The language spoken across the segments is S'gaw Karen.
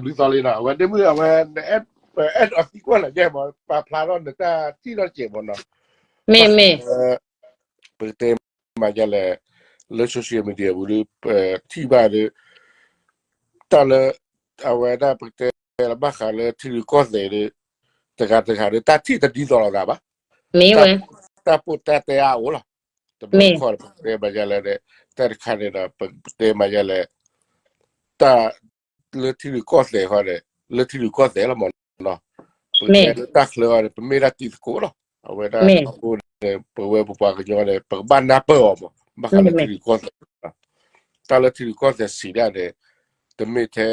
ပှၤကလုာ်သီလံနီၤ, အဝဲဒ့မုၣ်အဝဲ အဲၣ်ဒိးသံကွၢ်နၤယဲၢ်မး, ပာ်ဖျါထီၣ်နတၢ်ထံၣ်နီတစဲးမးနီၤ, မ့ၢ်မ့ၢ်, ပကတဲမၤဒ်လဲၣ်, လၢ social media ပူၤဒီး ပထံၣ်ဘၣ်ဒီး တၢ်လၢ အဝဲဒၣ်ပကတဲလၢဘၣ်ဃးလၢထံရူၢ်ကီၢ်သဲးဒီး တဂၤတဂၤဒီး တၢ်ထံၣ်တဒ်သိးလိာ်သးဘၣ်, မ့ၢ်ဝဲ, တၢ်ပိၢ်တၢ်တဲအါအိၣ်လီၤ, တဘျီတခီၣ်ဒီး ပကတဲမၤဒ်လဲၣ်, တၢ်တခါန့ၣ်ဒီး ပတဲမၤဒ်လဲၣ်, တၢ် လၢထံရူၢ်ကီၢ်သဲးဃီဒီး လၢထံရူၢ်ကီၢ်သဲးလီၤမးနီၤ, ပကတဲလၢတၢ်ချၢဃီဒီး ပမ့ၢ်ဒၣ်တံၤသကိးလီၤ, အဝဲဒၣ်အဃိန့ၣ် ပဝဲပပှၤကညီန့ၣ် ပကဘၣ်နၢ်ပၢၢ်အီၤမး, ဘၣ်ဃးလၢထံရူၢ်ကီၢ်သဲး, တၢ်လၢထံရူၢ်ကီၢ်သဲးစံးဒၣ်န့ၣ် တမ့ၢ်ထဲ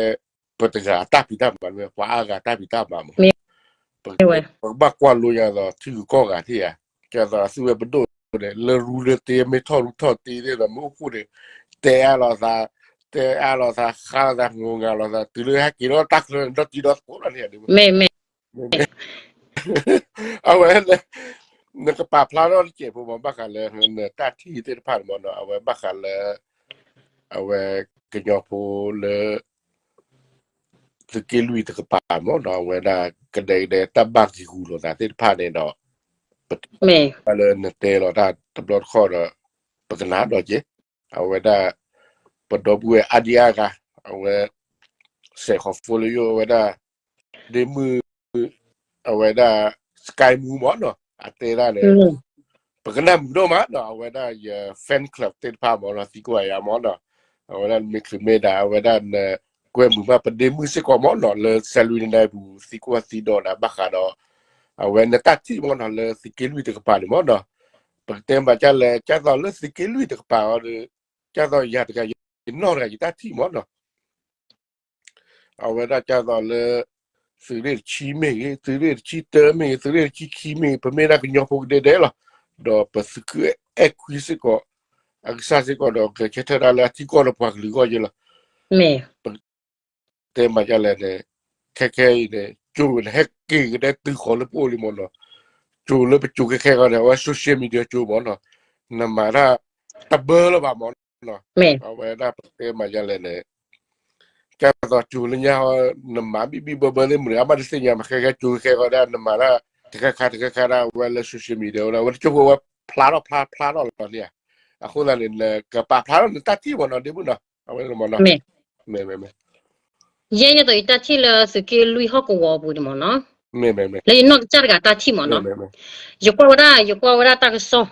ပတဂၤအတၢ်ဖံးတၢ်မၤမ့ၢ် ပှၤအါဂၤတၢ်ဖံးတၢ်မၤမး, ပကတဲ ပကဘၣ်ကွၢ်လိယၤဒီး ထံဂုၤကီၢ်ဂၤထံၣ်ဧါ, ကဲသိးအသုဝဲပဒိၣ်န့ၣ် လၢရူလၢတ့ မ့ၢ်ထီၣ်ရူထီၣ်တ့သ့ၣ်ဒီး မ့ၢ်အိၣ်ဃိန့ၣ် တဲအါလိာ်သး, တဲအါလိာ်သး ဃါလိာ်သး ငိးငါလိာ်သး တုၤလၢဟဲက့ၤထီၣ်တၢ်ချၢန့ၣ် ဒီတံၤဒီသကိးလီၤန့ၣ်, မ့ၢ်မ့ၢ်, အဝဲ နကပာ်ဖျါထီၣ်တစဲးဖိမး ဘၣ်ဃးလၢ နတၢ်ထံၣ်သ့ၣ်တဖၣ်န့ၣ်မးနီၤ, အဝဲဘၣ်ဃးလၢ အဝဲကညီဖိလၢ သုးက့လွံၢ်တကပၤမးနီၤ, အဝဲဒၣ်ကဒဲကဒဲ တၢ်ဘၣ်ဂံာ်ဂူာ်လိာ်သးသ့ၣ်တဖၣ်န့ၣ်ဒီး ပတဲလၢနတဲလီၤတၢ်တဘျီတခီၣ်ဒီး ပကနၣ်ဒီးက့ၤ, အဝဲဒၣ် ပဒီပုၢ်ဝဲၢ်အါဒံအါဂၤ အဝဲ စဲး ခီ follow ယိၣ် အဝဲဒၣ် ဒ့မုၣ် အဝဲဒၣ် Sky Moo မးနီၤ, အတဲဒၣ်န့ၣ် ပကနၣ်မုာ်ဒိၣ်မးနီၤ, အဝဲဒၣ်ယ fan club သ့ၣ်တဖၣ်မးနီၤ သံကွၢ်ယၤမးနီၤ, အဝဲဒၣ်မ့ၢ်ချုးမ့ၢ်ဒၣ် အဝဲဒၣ်နကွဲမုာ်ဘၣ်ပဒ့မုၣ်စ့ၢ်ကီးမးနီၤ လၢ Saturday Night ပူၤ သံကွၢ်သံဒိးဒၣ်ဘၣ်ဃးဒီး အဝဲနတၢ်ထံၣ်မးနီၤ လၢသုးက့လွံၢ်တကပၤန့ၣ်မးနီၤ, ပကတဲမးဒ်လဲၣ် ကၢ်သိးလၢသုးက့လွံၢ်တကပၤအီၤဒီး ကၢ်သိးယၤတဂၤ ယနီၢ်တဂၤ ယတၢ်ထံၣ်မးနီၤ အဝဲဒၣ်ကၢ်သိးလၢ သုးရ့ၣ်တဆံမ့ၢ်ဂ့ၤ, သုးရ့ၣ်တဆံတၢမ့ၢ်ဂ့ၤ, သုးရ့ၣ်တဆံခံမ့ၢ်ဂ့ၤ, ပမ့ၢ်ဒၣ်ကညီဖိကဒဲဒဲလီၤ. ဒီးပသုးက့အဲၣ်ခွံစ့ၢ်ကီး, အကစၢ်စ့ၢ်ကီးဒီး ဂဲၤဆၢထၢၣ်ဒၣ်လၢအထံကီၢ်ဒီးပှၤကလုာ်အဂီၢ်ယဲလီၤ. ပတဲမၤဒ်လဲၣ်န့ၣ်, ခဲခဲအံၤန့ၣ် ကၠိန့ၣ် ဟဲက့ၤကဒဲတုၤဃီၤလၢပအိၣ်လံမးနီၤ, ကၠိလၢပကၠိခဲခဲဃီန့ၣ် အဝဲ social media ကၠိမးနီၤ, နမၤတၢ်တဘၢလၢၤဘၣ်မးနီၤ, အဝဲဒၣ်ပတဲမၤဒ်လဲၣ်န့ၣ် ကၢ်သိးကၠိလၢညါ နမၤဘံၣ်ဘံၣ်ဘၢဘၢသ့ၣ်မနုၤ အဘၣ်တသ့ၣ်ညါ မ့ၢ်ခဲခဲကၠိခဲဃီဒၣ် နမၤတၢ်တခါခါတခါခါဒၣ် အဝဲလၢ social media ဝဲဒၣ် အဝဲတကၠိဖိဝဲဖျါထီၣ်ဖျါဖျါထီၣ်လီၤန့ၣ်ဧါ, အဃိသတးန့ၣ် နကပာ်ဖျါထီၣ်နတၢ်ထံၣ်မးနီၤ ဒ့မုၣ်နီၤ အဝဲမးနီၤ, မ့ၢ် မ့ၢ် ယဲယဲသိးယတၢ်ထံၣ်လၢသုးက့လွံၢ်ဟီၣ်ကဝီၤပူၤန့ၣ်မးနီၤ, လၢယနီၢ်ကစၢ်တဂၤတၢ်ထံၣ်မးနီၤ, ယကွၢ်ဝဲဒၣ် ယကွၢ်ဝဲဒၣ်တၢ်ကစီၣ်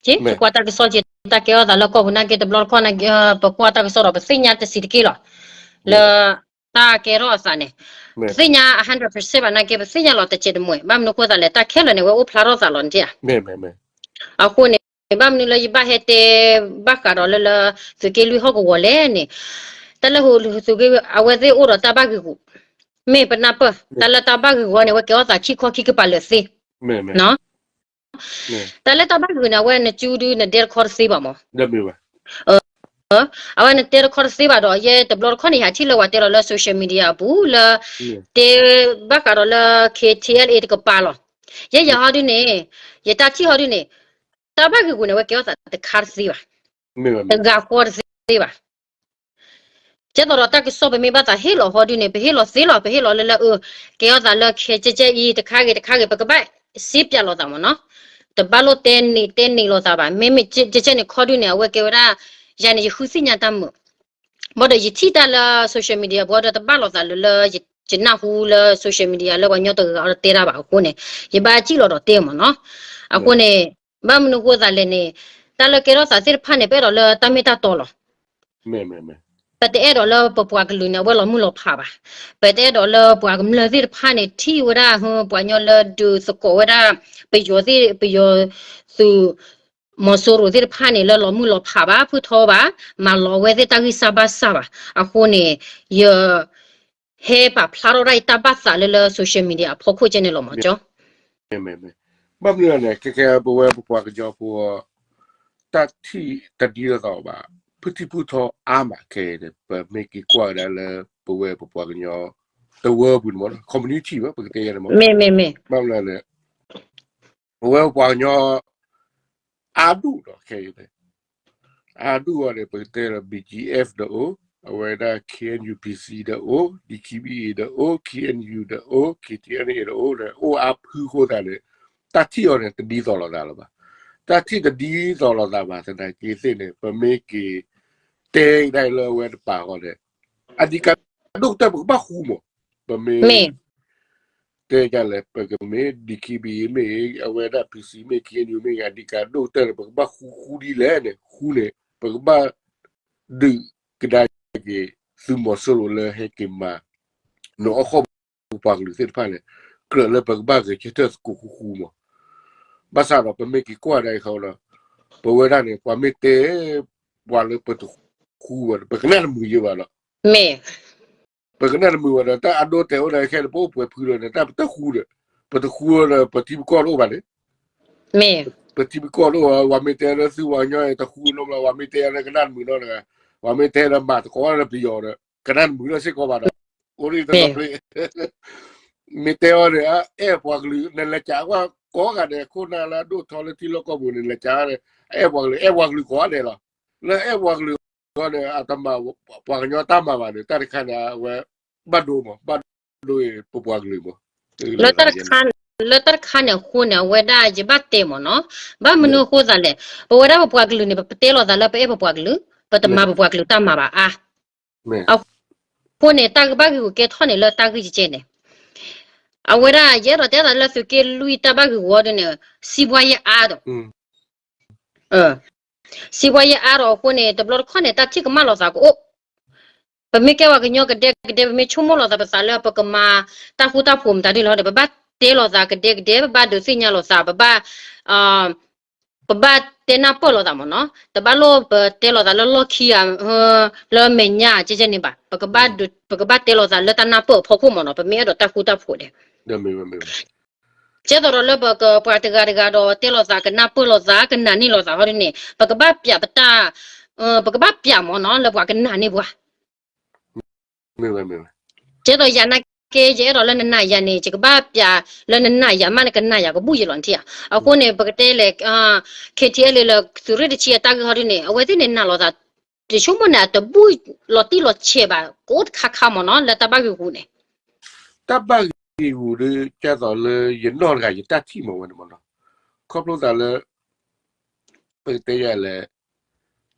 က့ ယကွၢ်တၢ်ကစီၣ်က့ တၢ်ကဲထီၣ်သးလၢကီၢ်ပူၤနာ်က့ တဘျီတခီၣ်နာ်က့ ပကွၢ်တၢ်ကစီၣ်ဒီး ပသ့ၣ်ညါတစဲးတက့ၢ်လီၤ, လၢ တၢ်ကဲထီၣ်အသးန့ၣ် ပသ့ၣ်ညါ hundred percent ဘၣ်နာ်က့ ပသ့ၣ်ညါလီၤတစဲးတမှဲာ် ဘၣ်မနုၤအဃိသတးလဲၣ် တၢ်ခဲလၢာ်န့ၣ် ဝဲအိၣ်ဖျါထီၣ်သးလီၤန့ၣ်ဧါ, အဃိန့ၣ် ဘၣ်မနုၤလၢယဘၣ်ဟဲတဲ ဘၣ်ဃးဒီးလၢလၢ သုးက့လွံၢ်ဟီၣ်ကဝီၤလဲၣ်န့ၣ်, တၢ်လၢဟူသုးက့ အဝဲသ့ၣ်အိၣ်ဒီးတၢ်ဘၣ်ဂ့ၢ်ဂူာ်, မ့ၢ်ပနၢ်ပၢၢ် တၢ်လၢတၢ်ဘၣ်ဂ့ၢ်ဂူာ်န့ၣ် ဝဲကဲထီၣ်သးခံခီခံကပၤလၢာ်သ့ တၢ်လၢတၢ်ဘၣ်ဂ့ၢ်န့ၣ် အဝဲနကၠူဒုးနဒဲတခီတသ့ဘၣ်မး, အဝဲနတဲတခီတသ့ဘၣ်ဒီး ယဲတဘျီတခီၣ်န့ၣ် ယဟးထံၣ်လၢပှၤတဲလီၤလၢ social media အပူၤလၢ တဲဘၣ်ဃးဒီးလၢ K T L A တကပၤလီၤ, ယဲယၤဟီဒုန့ၣ် ယတၢ်ထံၣ်ဟီဒုန့ၣ် တၢ်ဘၣ်ဂ့ၢ်ဂူာ်န့ၣ် အဝဲကဲထီၣ်သးတခါတသ့ဘၣ်, တဂၤဃီတသ့ဘၣ် ကဲသိးဒီးတၢ်ကစီၣ်ပမ့ၢ်ဘၣ်သးဟ့ၣ်လီၤဟီဒုန့ၣ် ပဟ့ၣ်လီၤသ့လီၤ ပဟ့ၣ်လီၤလၢလၢအ ကဲထီၣ်သးလၢခဲကဲကဲအံၤ တခါဂ့ၤတခါဂ့ၤ ပကဘၣ်စ့ပၠးလိာ်သးမးနီၤ, တဘၣ်လိၣ်တဲန့ၣ်တဲန့ၣ်လိာ်သးဘၣ် မ့မ့ၢ်ကဲကဲန့ၣ်ခီဒုန့ၣ် အဝဲကဲဝဲဒၣ် ယၤန့ၣ် ယဃုသ့ၣ်ညါတၢ်မုာ်, ဘၣ်ဒီးယထံၣ်တၢ်လၢ social media ဘၣ်ဒီးတဘၣ်လိာ်သးလၢလၢ ယနၢ်ဟူလၢ social media လၢပှၤကညီတဂၤအီၤတဲတၢ်ဘၣ်အဃိန့ၣ် ယဘၣ်စံၣ်လီၤဒီးတဲမးနီၤ, အဃိန့ၣ် ဘၣ်မနုၤအဃိသတးလဲၣ်န့ၣ် တၢ်လၢကဲထီၣ်သးသ့ၣ်တဖၣ်န့ၣ် ပအဲၣ်ဒိးလၢတၢ်မ့ၢ်တၢ်တီလီၤ, ပတအဲၣ်ဒိးလၢပပှၤကလုာ်န့ၣ် အဝဲလီၤမုၢ်လီၤဖးဘၣ်, ပတအဲၣ်ဒိးလၢပှၤကမျၢၢ်သ့ၣ်တဖၣ်န့ၣ် ထံၣ်ဝဲဒၣ် ပှၤကညီလၢဒုးသကိးဝဲဒၣ် ပယီၤသ့ၣ် ပယီၤသုး မီၤစိရိၤသ့ၣ်တဖၣ်န့ၣ် လၢလီၤမုၢ်လီၤဖးဘၣ် ဖုၣ်ထီဘၣ် မၤလီၤဝဲသ့ၣ်တၢ်ဂံၢ်စၢ်ဘါစၢ်ဘၣ်, အဃိန့ၣ် ယ ဟဲပာ်ဖျါထီၣ်ဒၣ်ယတၢ်ဘၣ်သးလၢလၢ social media အဖီခိၣ်ကဲန့ၣ်လီၤမးကၠီ, မ့မ့မ့ၢ်, ဘၣ်မနုၤလဲၣ်န့ၣ် ခဲခဲပဝဲပပှၤကညီဖိ တၢ်ထံၣ်တဒ်သိးသိးဘၣ် ဖုၣ်ထံၣ်ဖုၣ်ထီအါမးခဲအံၤန့ၣ် ပမ့ၢ်က့ၤကွၢ်ကဒါလၢ ပဝဲပပှၤကညီ တဝၢပူၤန့ၣ်မး community မး ပကတဲယဲန့ၣ်မး, ဘၣ်မနုၤလဲၣ်န့ၣ် ပဝဲပပှၤကညီ အါဒူၣ်ဒီးခဲအံၤန့ၣ် အါဒူၣ်အီၤန့ၣ် ပကတဲလၢ B G F ဒီးအိၣ် အဝဲဒၣ် K N U P C ဒီးအိၣ်, D K B A ဒီးအိၣ်, K N U ဒီးအိၣ်, K T N A ဒီးအိၣ်ဒီး အိၣ်အါဖုအဃိသတးန့ၣ် တၢ်ထံၣ်အီၤန့ၣ် တဒ်သိးလိာ်သးလၢၤဘၣ်. တၢ်ထံၣ်တဒ်သိးလိာ်သးဘၣ်သနာ်က့သ့ၣ်န့ၣ် ပမ့ၢ်က့ၤတဲဒၣ်လၢအဝဲတပာ်ဃီဒီး အဓိကဒိၣ်ကတၢၢ်ပကဘၣ်ဃူမး, ပမ့ၢ် တဲဒ်လဲၣ် ပကမ့ၢ် D K B A မ့ၢ်ဂ့ၤ, အဝဲဒၣ် P C မ့ၢ် K N U မ့ၢ်ဂ့ၤ, အဓိကဒိၣ်ကတၢၢ်န့ၣ် ပကဘၣ်ဃူဃူဒ်လဲၣ်န့ၣ် ဃူန့ၣ် ပကဘၣ် ဒုးကဒါက့ၤ သုးမီၤစိရိၤလၢဟဲက့ၤမၤ နီၢ်အီၣ်ဃီၣ်ပပှၤကလုာ်သ့ၣ်တဖၣ်န့ၣ် ကြၢးလၢပကဘၣ်ဂဲၤဆၢထၢၣ်သကိးဃူဃူမး. ဘၣ်ဆၣ်ဒီးပမ့ၢ်က့ၤကွၢ်ဒၣ်အံၤဃီဒီး ပဝဲဒၣ်န့ၣ် ပှၤမ့ၢ်တဲ ပှၤလၢပတဃူဝဲဒီး ပကနၣ်တမုာ်ယဲဘၣ်ဒီး မ့ၢ် ပကနၣ်တမုာ်ဝဲဒီး တၢ်အဒိတဲာ်အိၣ်ဒီးခဲန့ၣ် ပအိၣ်ပှဲၤဖုလၢန့ၣ် တၢ်ပတဃူဒီး ပတဃူဒီး ပထံပကီၢ်တအိၣ်ဘၣ်န့ၣ် မ့ၢ် ပထံပကီၢ်တအိၣ်ဘၣ်, ပှၤမ့ၢ်တဲလၢသုဝၤကညီအံၤတဃူလိဘျီ ပှၤမ့ၢ်တဲလၢကနၣ်တမုာ်နီတဂၤ, ပှၤမ့ၢ်တဲလၢမၤသကိးဒီးပယီၤဒီး ကနၣ်တမုာ်လၢစ့ၢ်ကီးဘၣ်ဒီး အိၣ်ဒ်တနီၤဖျ့ မ့ၢ်တဲအီၤန့ၣ် အဲၣ်ပှၤကလုာ် နလဲၤကးကွၢ်ကိးဂၤဒဲး ခိၣ်နၢ်လၢအဒိၣ်ထီလၢထံလီၢ်ကီၢ်ပူၤန့ၣ် လဲၤကးန့ၣ် အဲၣ်ပှၤကလုာ် အဲၣ်ပှၤကလုာ်ကိးဂၤဒဲးလီၤ. လၢအဲၣ်ပှၤကလုာ်အဂီၢ်န့ၣ် အတမၤပှၤကညီတၢ်မၤဘၣ်န့ၣ် တၢ်တခါန့ၣ် အဝဲ ဘၣ်ဒိမး ဘၣ်ဒိပပှၤကလုာ်မး လၢတၢ်တခါန့ၣ်အဃိန့ၣ် အဝဲဒၣ်ယဘၣ်တဲမးနီၤ, ဘၣ်မနုၤအဃိသးလဲၣ်, ပဝဲဒၣ်ပပှၤကလုာ်န့ၣ် ပပတဲလိာ်သးလၢပအဲၣ်ပပှၤကလုာ် ပတမၤပပှၤကလုာ်တၢ်မၤဘၣ်အါ. အဃိန့ၣ် တၢ်ဂ့ၢ်ဘၣ်ဂ့ၢ်ဂူၤကဲထီၣ်န့ၣ်လၢတၢ်ဂ့ၢ်ကဲကဲန့ၣ် အဝဲဒၣ်ယအဲၣ်ဒိးတဲသးလၢသုးက့လွံၢ်တၢ်ဘၣ်ဂ့ၢ်ဂူၤအီၤဒ်န့ၣ် စံးဘှါယဲအါဒီး စံးဘှါယဲအါဒီးအဃိန့ၣ် တဘျီတခီၣ်န့ၣ် တၢ်ထံၣ်ကမၣ်လိာ်သးကအိၣ်, ပမ့ၢ်ကဲပှၤကညီကဒဲကဒဲ ပမ့ၢ်ဆိကမိၣ်လိာ်သးပသးလၢပကမၤတၢ်ဃူတၢ်ဖိးမတၤဒ်လဲၣ်ဒီး ပဘၣ်တဲလိာ်သးကဒဲကဒဲ ပဘၣ်ဒုးသ့ၣ်ညါလိာ်သး ပဘၣ် ပဘၣ်တဲနၢ်ပၢၢ်လိာ်သးမးနီၤ, တဘၣ်လိၣ်ပတဲလိာ်သးလၢလီၢ်ခံဂၤ လၢမဲာ်ညါကဲကဲန့ၣ်ဘၣ်, ပကဘၣ်တဲလိာ်သးလၢတၢ်နၢ်ပၢၢ်အဖီခိၣ်မးနီၤ, ပမ့ၢ်အဲၣ်ဒိးတၢ်ဃူတၢ်ဖိးဒီး ကဲသိးဒီးလၢပကပှၤတဂၤတဂၤဒီး တဲလိာ်သးကနၢ်ပၢၢ်လိာ်သး ကနာ်န့ၢ်လိာ်သးဟီဒ်န့ၣ် ပကဘၣ်ပျးပတၢ် ပကဘၣ်ပျးမးနီၤ လၢပှၤကနာ်န့ၢ်ပှၤ ကဲသိးယၤနာ်က့ ယအဲၣ်ဒိးလၢနနာ်ယၤန့ၣ် ယကဘၣ်ပျးလၢနနာ်ယၤမး နကနာ်ယၤကဘူၣ်ယဲလီၤနထံၣ်ဧါ. အဃိန့ၣ် ပကတဲလဲၣ် K T L A လၢသုးရ့ၣ်တဆံအတၢ်ဂ့ၢ်ဟီဒ်န့ၣ် အဝဲသ့ၣ်န့ၣ်နာ်လိာ်သး တဆိကမိၣ်န့ၣ် အတဘူၣ်လီၤတံၢ်လီၤဆဲးဘၣ် ကအိၣ်တခါခါမးနီၤ လၢတၢ်ဘၣ်ဂ့ၢ်ဂူၤန့ၣ် တၢ်ဘၣ်ဂ့ၢ်ဂူၤဒီး ကဲသိးလၢယနီၢ်တဂၤယတၢ်ထံၣ်မးဝဲန့ၣ်မးနီၤ, ခီဖျိသးလၢ ပကတဲယၤလဲၣ်,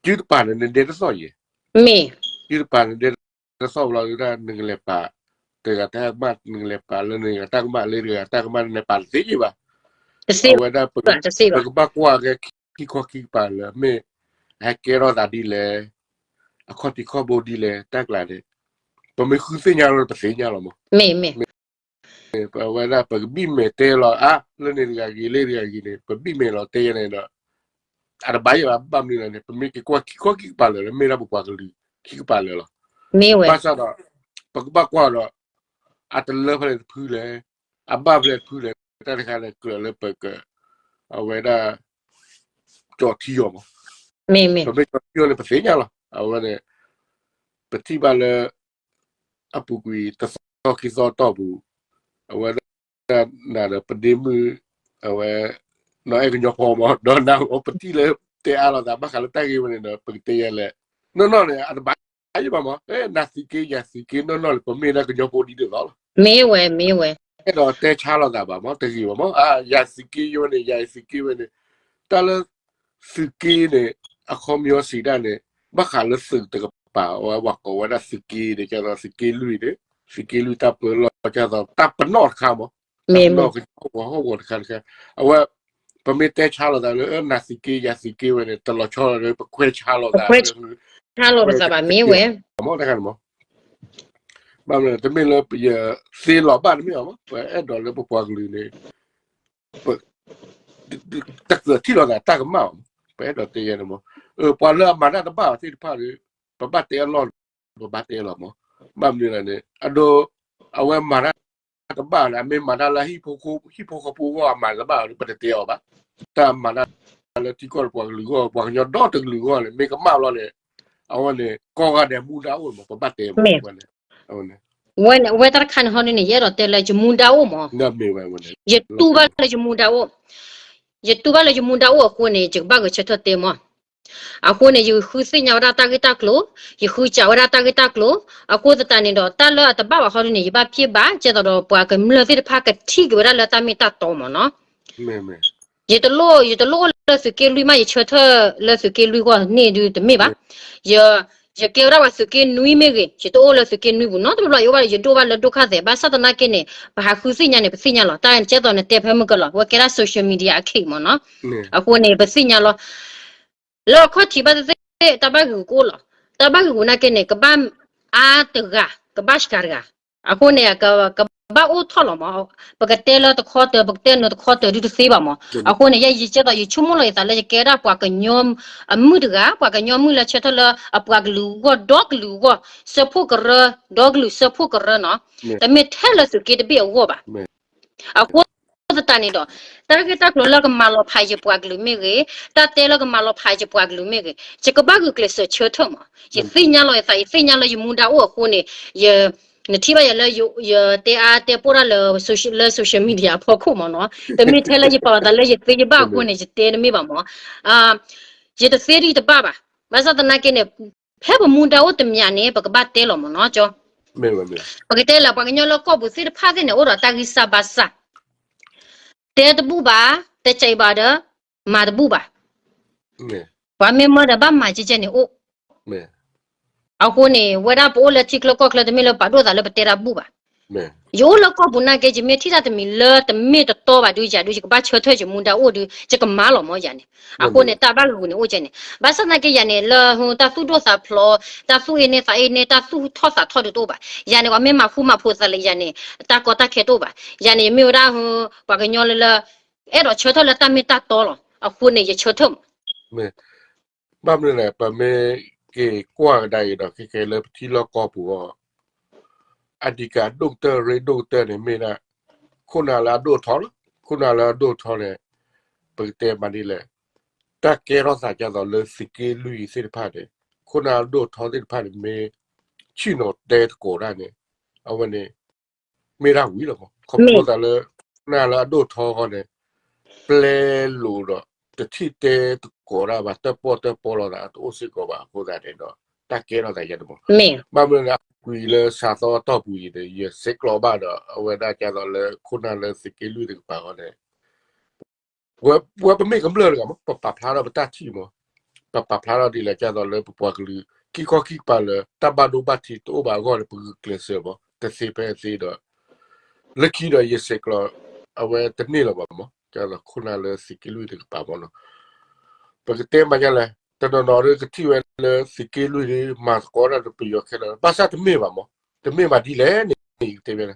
စုတပၤန့ၣ် နဒဲတသီၣ်ယဲၢ်, မ့ၢ် စုတပၤန့ၣ်ဒဲတသီၣ်ဘျီဒၣ် နကလဲၤပာ် တဂၤတၢ်ကမၣ် နကလဲၤပာ်လၢနဂၤတၢ်ကမၣ် လၢတဂၤတၢ်ကမၣ် နလဲၤပာ်တသ့ယဲၢ်ဘၣ်. အဝဲဒၣ် ပကဘၣ်ကွၢ်ကဲခံခီခံကပၤလၢ မ့ၢ် ဟဲကဲထီၣ်သးဒ်လဲၣ်, အခီၣ်ထံးခီၣ်ဘိဒ်လဲၣ် တၢ်ကျါန့ၣ် ပမ့ၢ်ဃုသ့ၣ်ညါလီၤ ပသ့ၣ်ညါလီၤမး မ့ၢ် ပဝဲဒၣ်ပကဘံၣ်မဲာ်တဲလီၤအါ လၢန့ၣ်တဂၤဂ့ၤ လၢတဂၤဂ့ၤန့ၣ် ပဘံၣ်မဲာ်လီၤတဲယဲန့ၣ်ဒီး အတဘၣ်ယဲဘၣ် ဘၣ်မနုၤလဲၣ်န့ၣ် ပမ့ၢ်က့ၤကွၢ်ခံခီခံကပၤလၢာ်လၢ မ့ၢ်ဒၣ်ပပှၤကလုာ်ခံကပၤလၢာ်လီၤ. ဘၣ်ဆၣ်ဒီး ပကဘၣ်ကွၢ်ဒီး အတလၢဖဲလဲၣ်တဖုလဲၣ်, အဘၣ်ဖဲလဲၣ်တဖုလဲၣ် တၢ်တခါန့ၣ် ကြၢးလၢပက အဝဲဒၣ် ကၠီထံအီၤမး, ပမ့ၢ်ကၠီထံအီၤန့ၣ် ပသ့ၣ်ညါလီၤ. အဝဲန့ၣ် ပထံၣ်ဘၣ်လၢ အပူၤကွံာ်တသီခံသီတီၢ်ပူၤ, အဝဲဒၣ်နၤဒီးပဒ့မုၣ် အဝဲ နီၢ်အဲၣ်ကညီဖီမး ဒီးနၤအီၤပထံၣ်လၢတဲအါလိာ်သး ဘၣ်ဃးလၢတၢ်ဂ့ၢ်ဝဲန့ၣ်ဒီး ပကတဲယဲလဲၣ်, နီၢ်နီၢ်န့ၣ် အတဘၣ်ယဲဘၣ်မး နၤသုးက့ ယၤသုးက့ နီၢ်နီၢ်န့ၣ် ပမ့ၢ်ဒၣ်ကညီဖိဒ်သိးသိးလီၤ. မ့ၢ်ဝဲ မ့ၢ်ဝဲ အဲၣ်ဒိးတဲဆါလိာ်သးဘၣ်မး တဂ့ၤဘၣ်မး ယၤသုးက့ယဝဲန့ၣ် ယၤသုးက့ဝဲန့ၣ် တၢ်လၢ သုးက့န့ၣ် အခီပညီစံးဒၣ်န့ၣ် ဘၣ်ဃးလၢသုးတကပၤ အဝဲပှၤကိးဝဲဒၣ်သုးက့န့ၣ် ကဲသိးသုးက့လွံၢ်န့ၣ် သုးက့လွံၢ်တၢ်ပၢလီၢ် ကဲသိးတၢ်ပနီၣ်တခါမး တၢ်ပနီၣ်ကညီဟီၣ်ကဝီၤတခါတခါ အဝဲ ပမ့ၢ်တဲဆါလိာ်သးလၢ နၤသုးက့ ယၤသုးက့ဝဲန့ၣ် တလီၤဆီလီၤလၢ ပခွဲးဆါလိာ်သး ဆါလိာ်ပသးဘၣ် မ့ၢ်ဝဲ မ့ၢ်တမ့ၢ်လၢပယသ့လီၤဘၣ်တမ့ၢ်အီၤမး ပအဲၣ်ဒိးလၢပပှၤကလုာ်န့ၣ် တကြၢးထံၣ်လိာ်သးတၢ်ကမၣ်အီၤမး ပအဲၣ်ဒိးတဲယဲန့ၣ်မး ပှၤလၢအမၤတၢ်တဘၣ်အီၤသ့ၣ်တဖၣ်ဒီး ပဘၣ်တဲအလီၢ် ပဘၣ်တဲလီၤမး ဘၣ်မနုၤလဲၣ်န့ၣ် အဒိ အဝဲမၤတၢ်တဘၣ်န့ၣ် အမ့ၢ်မၤတၢ်လၢဟံၣ်ဖိဃီဖိအဂီၢ် အမၤတဘၣ်ဒီး ပတတဲအီၤဘၣ် တၢ်မၤတၢ်လၢထံကီၢ်ပှၤကလုာ်အဂီၢ် ပှၤကညီဒီတကလုာ်အဂီၢ်န့ၣ် မ့ၢ်ကမၣ်ဘျီန့ၣ် အဝဲန့ၣ် ကိးဂၤဒဲးမူဒါအိၣ်မး ပဘၣ်တဲမး ဝဲန့ၣ် ဝဲတၢ်တခါန့ၣ်ဟီဒ်န့ၣ် ယအဲၣ်ဒိးတဲလၢယမူဒါအိၣ်မး ယတူၢ်ဘၣ်လၢယမူဒါအိၣ် ယတူၢ်ဘၣ်လၢယမူဒါအိၣ်အဃိန့ၣ် ယကဘၣ်ဂဲၤဆၢထၢၣ်တဲမး အဃိန့ၣ် ယဃုသ့ၣ်ညါဝဲဒၣ်တၢ်ဂ့ၢ်တၢ်ကျိၤ, ယဃုစးဝဲဒၣ်တၢ်ဂ့ၢ်တၢ်ကျိၤ, အဃိသတးန့ၣ်ဒီး တၢ်လၢအတဘၣ်ဘၣ်ဟီဒ်န့ၣ် ယဘၣ်ပျ့ၢ်ဘၣ်, ကဲသိးဒီးပှၤကမျၢၢ်သ့ၣ်တဖၣ်ကထံၣ်က့ၤဝဲဒၣ်လၢတၢ်မ့ၢ်တၢ်တီမ့ၢ်နီၤ. ယတလိၣ်, ယတလိၣ်အိၣ်လၢသုးက့လွံၢ်မး, ယဆၢထၢၣ်လၢသုးက့လွံၢ်ဂီၢ်န့ၣ်ဒုးတမ့ၢ်ဘၣ်. ယ, ယကဲဝဲဒၣ်ပှၤသုးက့နွံမ့ၢ်ဂ့ၤ, ယတအိၣ်လၢသုးက့နွံပူၤနီတဘျီဘျီ, ယအိၣ်ဘၣ်ယဒိၣ်ဘၣ်လၢဒိၣ်ခါသဲး, ဘၣ်ဆၣ်သနာ်က့န့ၣ် ပဟးဃုသ့ၣ်ညါန့ၣ် ပသ့ၣ်ညါလီၤ. တၢ်ကဲသိးနတဲဖဲမုၢ်ကလီၤ, ဝဲကဲဒၣ် social media အခ့မ့ၢ်နီၤ. အဃိန့ၣ် ပသ့ၣ်ညါလီၤ. လၢအခီၣ်ထံးဘၣ်သ့ၣ်သ့ၣ် တၢ်ဘၣ်ဂ့ၢ်ကအိၣ်လီၤ. တၢ်ဘၣ်ဂ့ၢ်ကအိၣ်နာ်က့န့ၣ် ကဘၣ်အါတဂၤ, ကဘၣ်စှၤတဂၤ. အဃိန့ၣ် ကဘၣ်အိၣ်ထီၣ်လီၤမး. ပကတဲလၢတခီတၢၤ ပကတဲနုၤတခီတၢၤဒုးတသ့ဘၣ်မး. အဃိန့ၣ် ယဲယကဲသိး ယဆိကမိၣ်လီၤယသးလၢယကဲဒၣ်ပှၤကညီအမုၢ်တဂၤ, ပှၤကညီမုၢ်လၢဆၢထၢၣ်လၢအပှၤကလုာ်အဂီၢ် ဒီကလုာ်အဂီၢ်, စၢဖှိၣ်ကရၢ, ဒီကလုာ်စၢဖှိၣ်ကရၢနီၤ. တမ့ၢ်ထဲလၢသုးက့တဘ့ၣ်အဂီၢ်ဘၣ်. အဃိသတးန့ၣ်ဒီး တၢ်ဂ့ၢ်တၢ်ကျိၤလၢကမၤလီၤဖးယပှၤကလုာ်မ့ၢ်ဂ့ၤ, တၢ်တဲလၢကမၤလီၤဖးယပှၤကလုာ်မ့ၢ်ဂ့ၤ, ယကဘၣ်ဂုာ်ကျဲးစၢးဆၢထၢၣ်မး. ယသ့ၣ်ညါလီၤယသး, ယသ့ၣ်ညါလၢယမူဒါအိၣ်အဃိန့ၣ်, ယ, နထံၣ်ဘၣ်ယၤလၢ ယတဲအါတဲပိၢ်တၢ်လၢ လၢ social media အဖီခိၣ်မးနီၤ. တမ့ၢ်ထဲလၢယပာ်လီၤသးလၢယသ့ယဘၣ်အဃိန့ၣ် ယတဲတမ့ၢ်ဘၣ်မး. ယတသ့ဒ်တဘၣ်ဘၣ်. ဘၣ်ဆၣ်သနာ်က့န့ၣ် ဖဲပမူဒါအိၣ်တမံၤန့ၣ် ပကဘၣ်တဲလီၤမးနီၤ. ပကတဲလၢပှၤကညီလၢကီၢ်ပူၤသ့ၣ်တဖၣ်သ့ၣ်န့ၣ် အိၣ်ဒီးတၢ်ဂံၢ်စၢ်ဘါစၢ်, တဲတဘူၣ်ဘၣ်, တကဲဘၣ်ဒီး မၤတဘူၣ်ဘၣ်. ပှၤမ့ၢ်မၢဒီးဘၣ်မၤကဲကဲန့ၣ်အိၣ်. အဃိန့ၣ် ဝဲဒၣ်ပအိၣ်လၢထံချၢကီၢ်ချၢ တမ့ၢ်လၢပာ်ဒိၣ်သးလၢပတဲတၢ်ဘူၣ်ဘၣ်. ယအိၣ်လၢကီၢ်ပူၤနာ်က့ ယမ့ၢ်ထံၣ်တၢ်တမံၤလၢတမ့ၢ်တတီဘၣ်ဒုးယၤဒုး ယကဘၣ်ဆၢထၢၣ်ယမူဒါအိၣ်ဒုး ယကမၤလီၤမးယၤန့ၣ်. အဃိန့ၣ် တၢ်ဘၣ်ဂ့ၢ်ဂူာ်န့ၣ်အိၣ်ကဲန့ၣ်. ဘၣ်ဆၣ်သနာ်က့ယၤန့ၣ် လၢတၢ်သူၣ်ဒိၣ်သးဖျိး, တၢ်သူၣ်အ့န့သးအ့န့ တၢ်သူၣ်ထီၣ်သးထီၣ်ဒုးတအိၣ်ဘၣ်. ယၤန့ၣ် ပှၤမ့ၢ်မၤဃူမၤဖိးသးလၢယၤန့ၣ် တၢ်ကီတၢ်ခဲတအိၣ်ဘၣ်. ယၤန့ၣ် ယမ့ၢ်ဝဲဒၣ် ပှၤကညီလၢလၢ အဲၣ်ဒိးဆၢထၢၣ်လၢတၢ်မ့ၢ်တၢ်တီလီၤ. အဃိန့ၣ် ယဆၢထၢၣ်မး. ဘၣ်မနုၤလဲၣ် ပမ့ၢ်က့ၤကွၢ်ကဒါအံၤဒီး ခဲကဲလၢပထံလီၢ်ကီၢ်ပူၤအီၤ အဓိကဒိၣ်ကတၢၢ် ရ့ဒိၣ်ကတၢၢ်န့ၣ်မ့ၢ်ဒၣ် ခိၣ်နၢ်လၢအဒိၣ်ထီလီၤ. ခိၣ်နၢ်လၢအဒိၣ်ထီန့ၣ် ပကတဲမးဒ်လဲၣ်, တၢ်ကဲထီၣ်သးကဲသိးလၢသုးက့လွံၢ်သ့ၣ်တဖၣ်န့ၣ် ခိၣ်နၢ်ဒိၣ်ထီသ့ၣ်တဖၣ်န့ၣ် မ့ၢ်ဆ့ၣ်နီၤတဲသကိးတၢ်န့ၣ် အဝဲန့ၣ် မ့ၢ်ဒၣ်ဝံၤလီၤမး. ခီဖျိသးလၢ ခိၣ်နၢ်လၢအဒိၣ်ထီဃီန့ၣ် ပျဲလိာ်ဒီး တထံၣ်တဲသကိးတၢ်ဘၣ် တၢၣ်ပီၣ်တၢၣ်ပီလိာ်သးတအိၣ်စ့ၢ်ကီးဘၣ်အဃိသတးန့ၣ်ဒီး တၢ်ကဲထီၣ်သးယဲန့ၣ်မး. ဘၣ်မနုၤလဲၣ် အပူၤကွံာ်လၢစးသီအတီၢ်ပူၤအံၤန့ၣ် ယဆဲးကျိးဘၣ်ဒီး အဝဲဒၣ်ကဲသိးလၢခိၣ်နၢ်လၢသုးက့လွံၢ်တကပၤဃီန့ၣ် ပဝဲပမ့ၢ်ကမျၢၢ်တဂၤမး ပပာ်ဖျါထီၣ်ပတၢ်ထံၣ်မး, ပပာ်ဖျါထီၣ်ဒ်လဲၣ် ကဲသိးလၢပပှၤကလုာ် ခံခီခံကပၤလၢ တၢ်ဘၣ်ဒိဘၣ်ထံးတအိၣ်ဘၣ်အဂီၢ်န့ၣ် ပဂုာ်ကျဲးစၢးမး တသ့ဖဲအသ့ဒီး လၢခံဒီးယဆဲးကျိး အဝဲတန့ၢ်လၢၤဘၣ်မး ကဲသိးခိၣ်နၢ်လၢသုးက့လွံၢ်တကပၤမးနီၤ. ပကတဲမးဒ်လဲၣ် တနီၤနီၤဒ်ကထံၣ်ဝဲလၢသုးက့လွံၢ်ဒ် မၤသကိးတၢ်ဒီးပယီၤခဲလၢာ် ဘၣ်ဆၣ်တမ့ၢ်ဘၣ်မး, တမ့ၢ်ဘၣ်ဒ်လဲၣ်န့ၣ် ယကတဲဝဲလၢ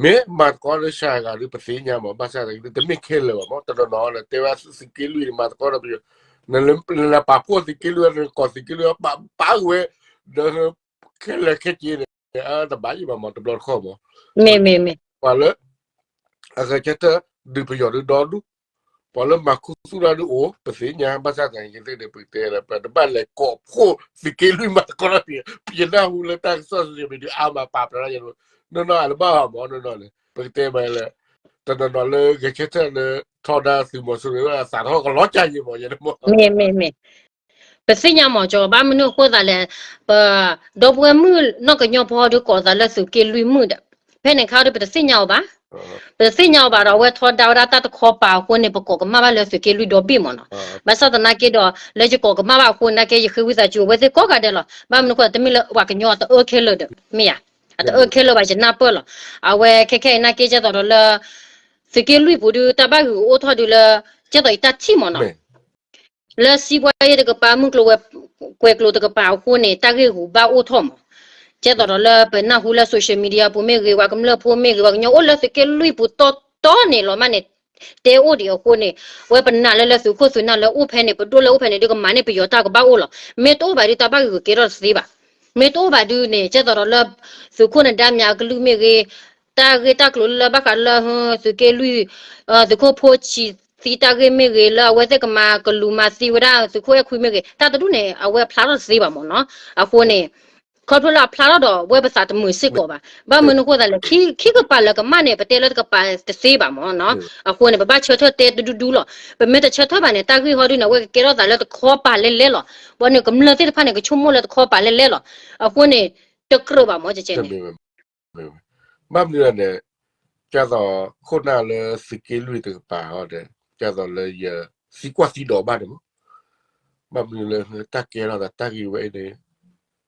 မ့ၢ်မၤသကိးလၢစှၤဂၤဒ်ပသ့ၣ်ညါမး ဘၣ်ဆၣ်တမ့ၢ်ခဲလၢာ်ဘၣ်မး တနီၤနီၤလၢတဲဝဲသုးက့လွံၢ်န့ၣ် မၤသကိးဒီးပယီၤ နလဲၤပာ်ဖှိၣ်သုးက့လွံၢ် နကိးသုးက့လွံၢ် ပာ်ဝဲ ဒီး ခဲလၢာ်ခဲဆ့န့ၣ် အတဘၣ်ယံၤဘၣ်မး တဘျီတခီၣ်မး ပှၤလၢ အဂဲၤဆၢထၢၣ်ဒုးပယီၤဒုးဒီဒူၣ်, ပှၤလၢမၤခူသူၣ်တၢ်ဒုးအိၣ် ပသ့ၣ်ညါ ဘၣ်ဆၣ်သနာ်က့သ့ၣ်န့ၣ် ပကတဲလၢ ပတဘၣ်လဲၤကိးဖှိၣ်သုးက့လွံၢ်မၤသကိးတၢ်ပယီၤ ပယီၤနၢ်ဟူလၢတၢ်ကစီၣ်စံးမံၤဒုးအါမးပာ်ဖျါထီၣ်ယဲၢ် နီၢ်နီၢ်အတဘၣ်ဘၣ်မး နီၢ်နီၢ်န့ၣ် ပကတဲမးလၢ တနီၤနီၤလၢဂဲၤဆၢထၢၣ်လၢ ထီဒါသုးမီၤစိရိၤဝဲအသးထီၣ်ကလီၤကၢ်ယံၤမး ယဲၢ်န့ၣ်မး မ့ၢ် မ့ၢ် မ့ၢ် ပသ့ၣ်ညါမး ကၠီ ဘၣ်မနုၤအဃိသတးလဲၣ်, ပ ဒီပုၢ်ဝဲၢ်မုၣ်နီၢ်ကညီဖိဒုးကိးသးလၢသုးက့လွံၢ်မုၣ်ဒီး ဖဲန့ၣ်ခါဒုး ပတသ့ၣ်ညါအီၤဘၣ်, ပတသ့ၣ်ညါအီၤဘၣ်ဒီး အဝဲထီဒါဝဲဒၣ်တၢ်တခီပၤအဃိန့ၣ် ပကိးကမၣ်ဘၣ်လၢသုးက့လွံၢ်ဒီဘ့ၣ်မးနီၤ, ဘၣ်ဆၣ်သနာ်က့ဒီး လၢယကိးကမၣ်ဘၣ်အဃိန့ၣ် နာ်က့ယဃ့ဝံသးစူၤ အဝဲသ့ၣ်ကိးဂၤဒဲးလီၤ, ဘၣ်မနုၤအဃိသတး တမ့ၢ်လၢပှၤကညီအတအၢခဲလၢာ်ဒီး မ့ၢ်ဧါ, အတအၢခဲလၢာ်ဘၣ် ယနၢ်ပၢၢ်လီၤ, အဝဲခဲခဲအံၤနာ်က့ ကဲသိးဒီးလၢ သုးက့လွံၢ်ပူၤဒုး တၢ်ဘၣ်ဂ့ၢ်ဂူာ်အိၣ်ထီၣ်ဒုးလၢ ကဲသိးယတၢ်ထံၣ်မးနီၤ လၢစံးဘှါယဲၢ်တကပၤ မုၢ်ကျိၤဝဲၤကွာ်ကျိၤတကပၤအဃိန့ၣ် တၢ်ဂ့ၢ်ဂူာ်ဘၣ်အိၣ်ထီၣ်မး, ကဲသိးဒီးလၢပနၢ်ဟူလၢ social media ပူၤမ့ၢ်ဂ့ၤ ပှၤကမျၢၢ်ဖိမ့ၢ်ဂ့ၤ ပှၤကညီအိၣ်လၢသုးက့လွံၢ်ပူၤတီတီန့ၣ်လီၤမးန့ၣ် တဲအိၣ်ဒံးအဃိန့ၣ် ဝဲပနာ်လၢလၢသုးခိၣ်သုးနၢ်လၢအိၣ်ဖဲန့ၣ် ပဒိၣ်လၢအိၣ်ဖဲန့ၣ် ဒုးကမၤန့ၢ်ပယီၤတၢ်ကဘၣ်အိၣ်လီၤ, မ့ၢ်တအိၣ်ဘၣ်ဒုး တၢ်ဘၣ်ဂ့ၢ်ဂူာ်ကဲထီၣ်တသ့ဘၣ်, မ့ၢ်တအိၣ်ဘၣ်ဒုးန့ၣ် ကဲသိးဒီးလၢ သုးခိၣ်နဒါမၠးအကလုၢ်မ့ၢ်ဂ့ၤ တၢ်ဂ့ၢ်တၢ်ကျိၤလၢဘၣ်ဃးလၢ သုးက့လွံၢ် သုးခိၣ်ဖိဆံးသံတၢ်ဂ့ၢ်မ့ၢ်ဂ့ၤ လၢအဝဲသ့ၣ်ကမၤကလူၤမၤသံဝဲဒၣ်သုးခိၣ်အဲၣ်ခွံမ့ၢ်ဂ့ၤ တၢ်တဒူၣ်န့ၣ် အဝဲဖျါထီၣ်တသ့ဘၣ်မးနီၤ, အဃိန့ၣ် ခီဖျိလၢအဖျါထီၣ်ဒီး ဝဲပသးတမုာ်စ့ၢ်ကီးဘၣ်. ဘၣ်မနုၤအဃိသတးလဲၣ်, ခံကပၤလၢကမၣ်န့ၣ် ပတဲလၢတကပၤတသ့ဘၣ်မၢ်နီၤ. အဃိန့ၣ် ပဘၣ်ဆၢထၢၣ်တဲတဒူဒူလီၤ. ပမ့ၢ်တဆၢထၢၣ်ဘၣ်န့ၣ် တၢ်ဂ့ၢ်ဟီဒုန့ၣ် အဝဲကကဲထီၣ်သးလၢတခီပၤလဲၣ်လဲၣ်လီၤ. ဘၣ်န့ၣ် ကမျၢၢ်သ့ၣ်တဖၣ်န့ၣ် ကဆိကမိၣ်လၢတခီပၤလဲၣ်လဲၣ်လီၤ. အဃိန့ၣ် တကြၢးဘၣ်မၢ် ကဲန့ၣ် ဘၣ်မနုၤလဲၣ်န့ၣ်, ကၢ်သိးခိၣ်နၢ်လၢသုးက့လွံၢ်တကပၤအံၤဒီး ကၢ်သိးလၢယသံကွၢ်သံဒိးဘၣ်န့ၣ်မၢ်, ဘၣ်မနုၤလၢတၢ်ကဲထီၣ်သးတၢ်ဂ့ၢ်ဝဲအံၤန့ၣ်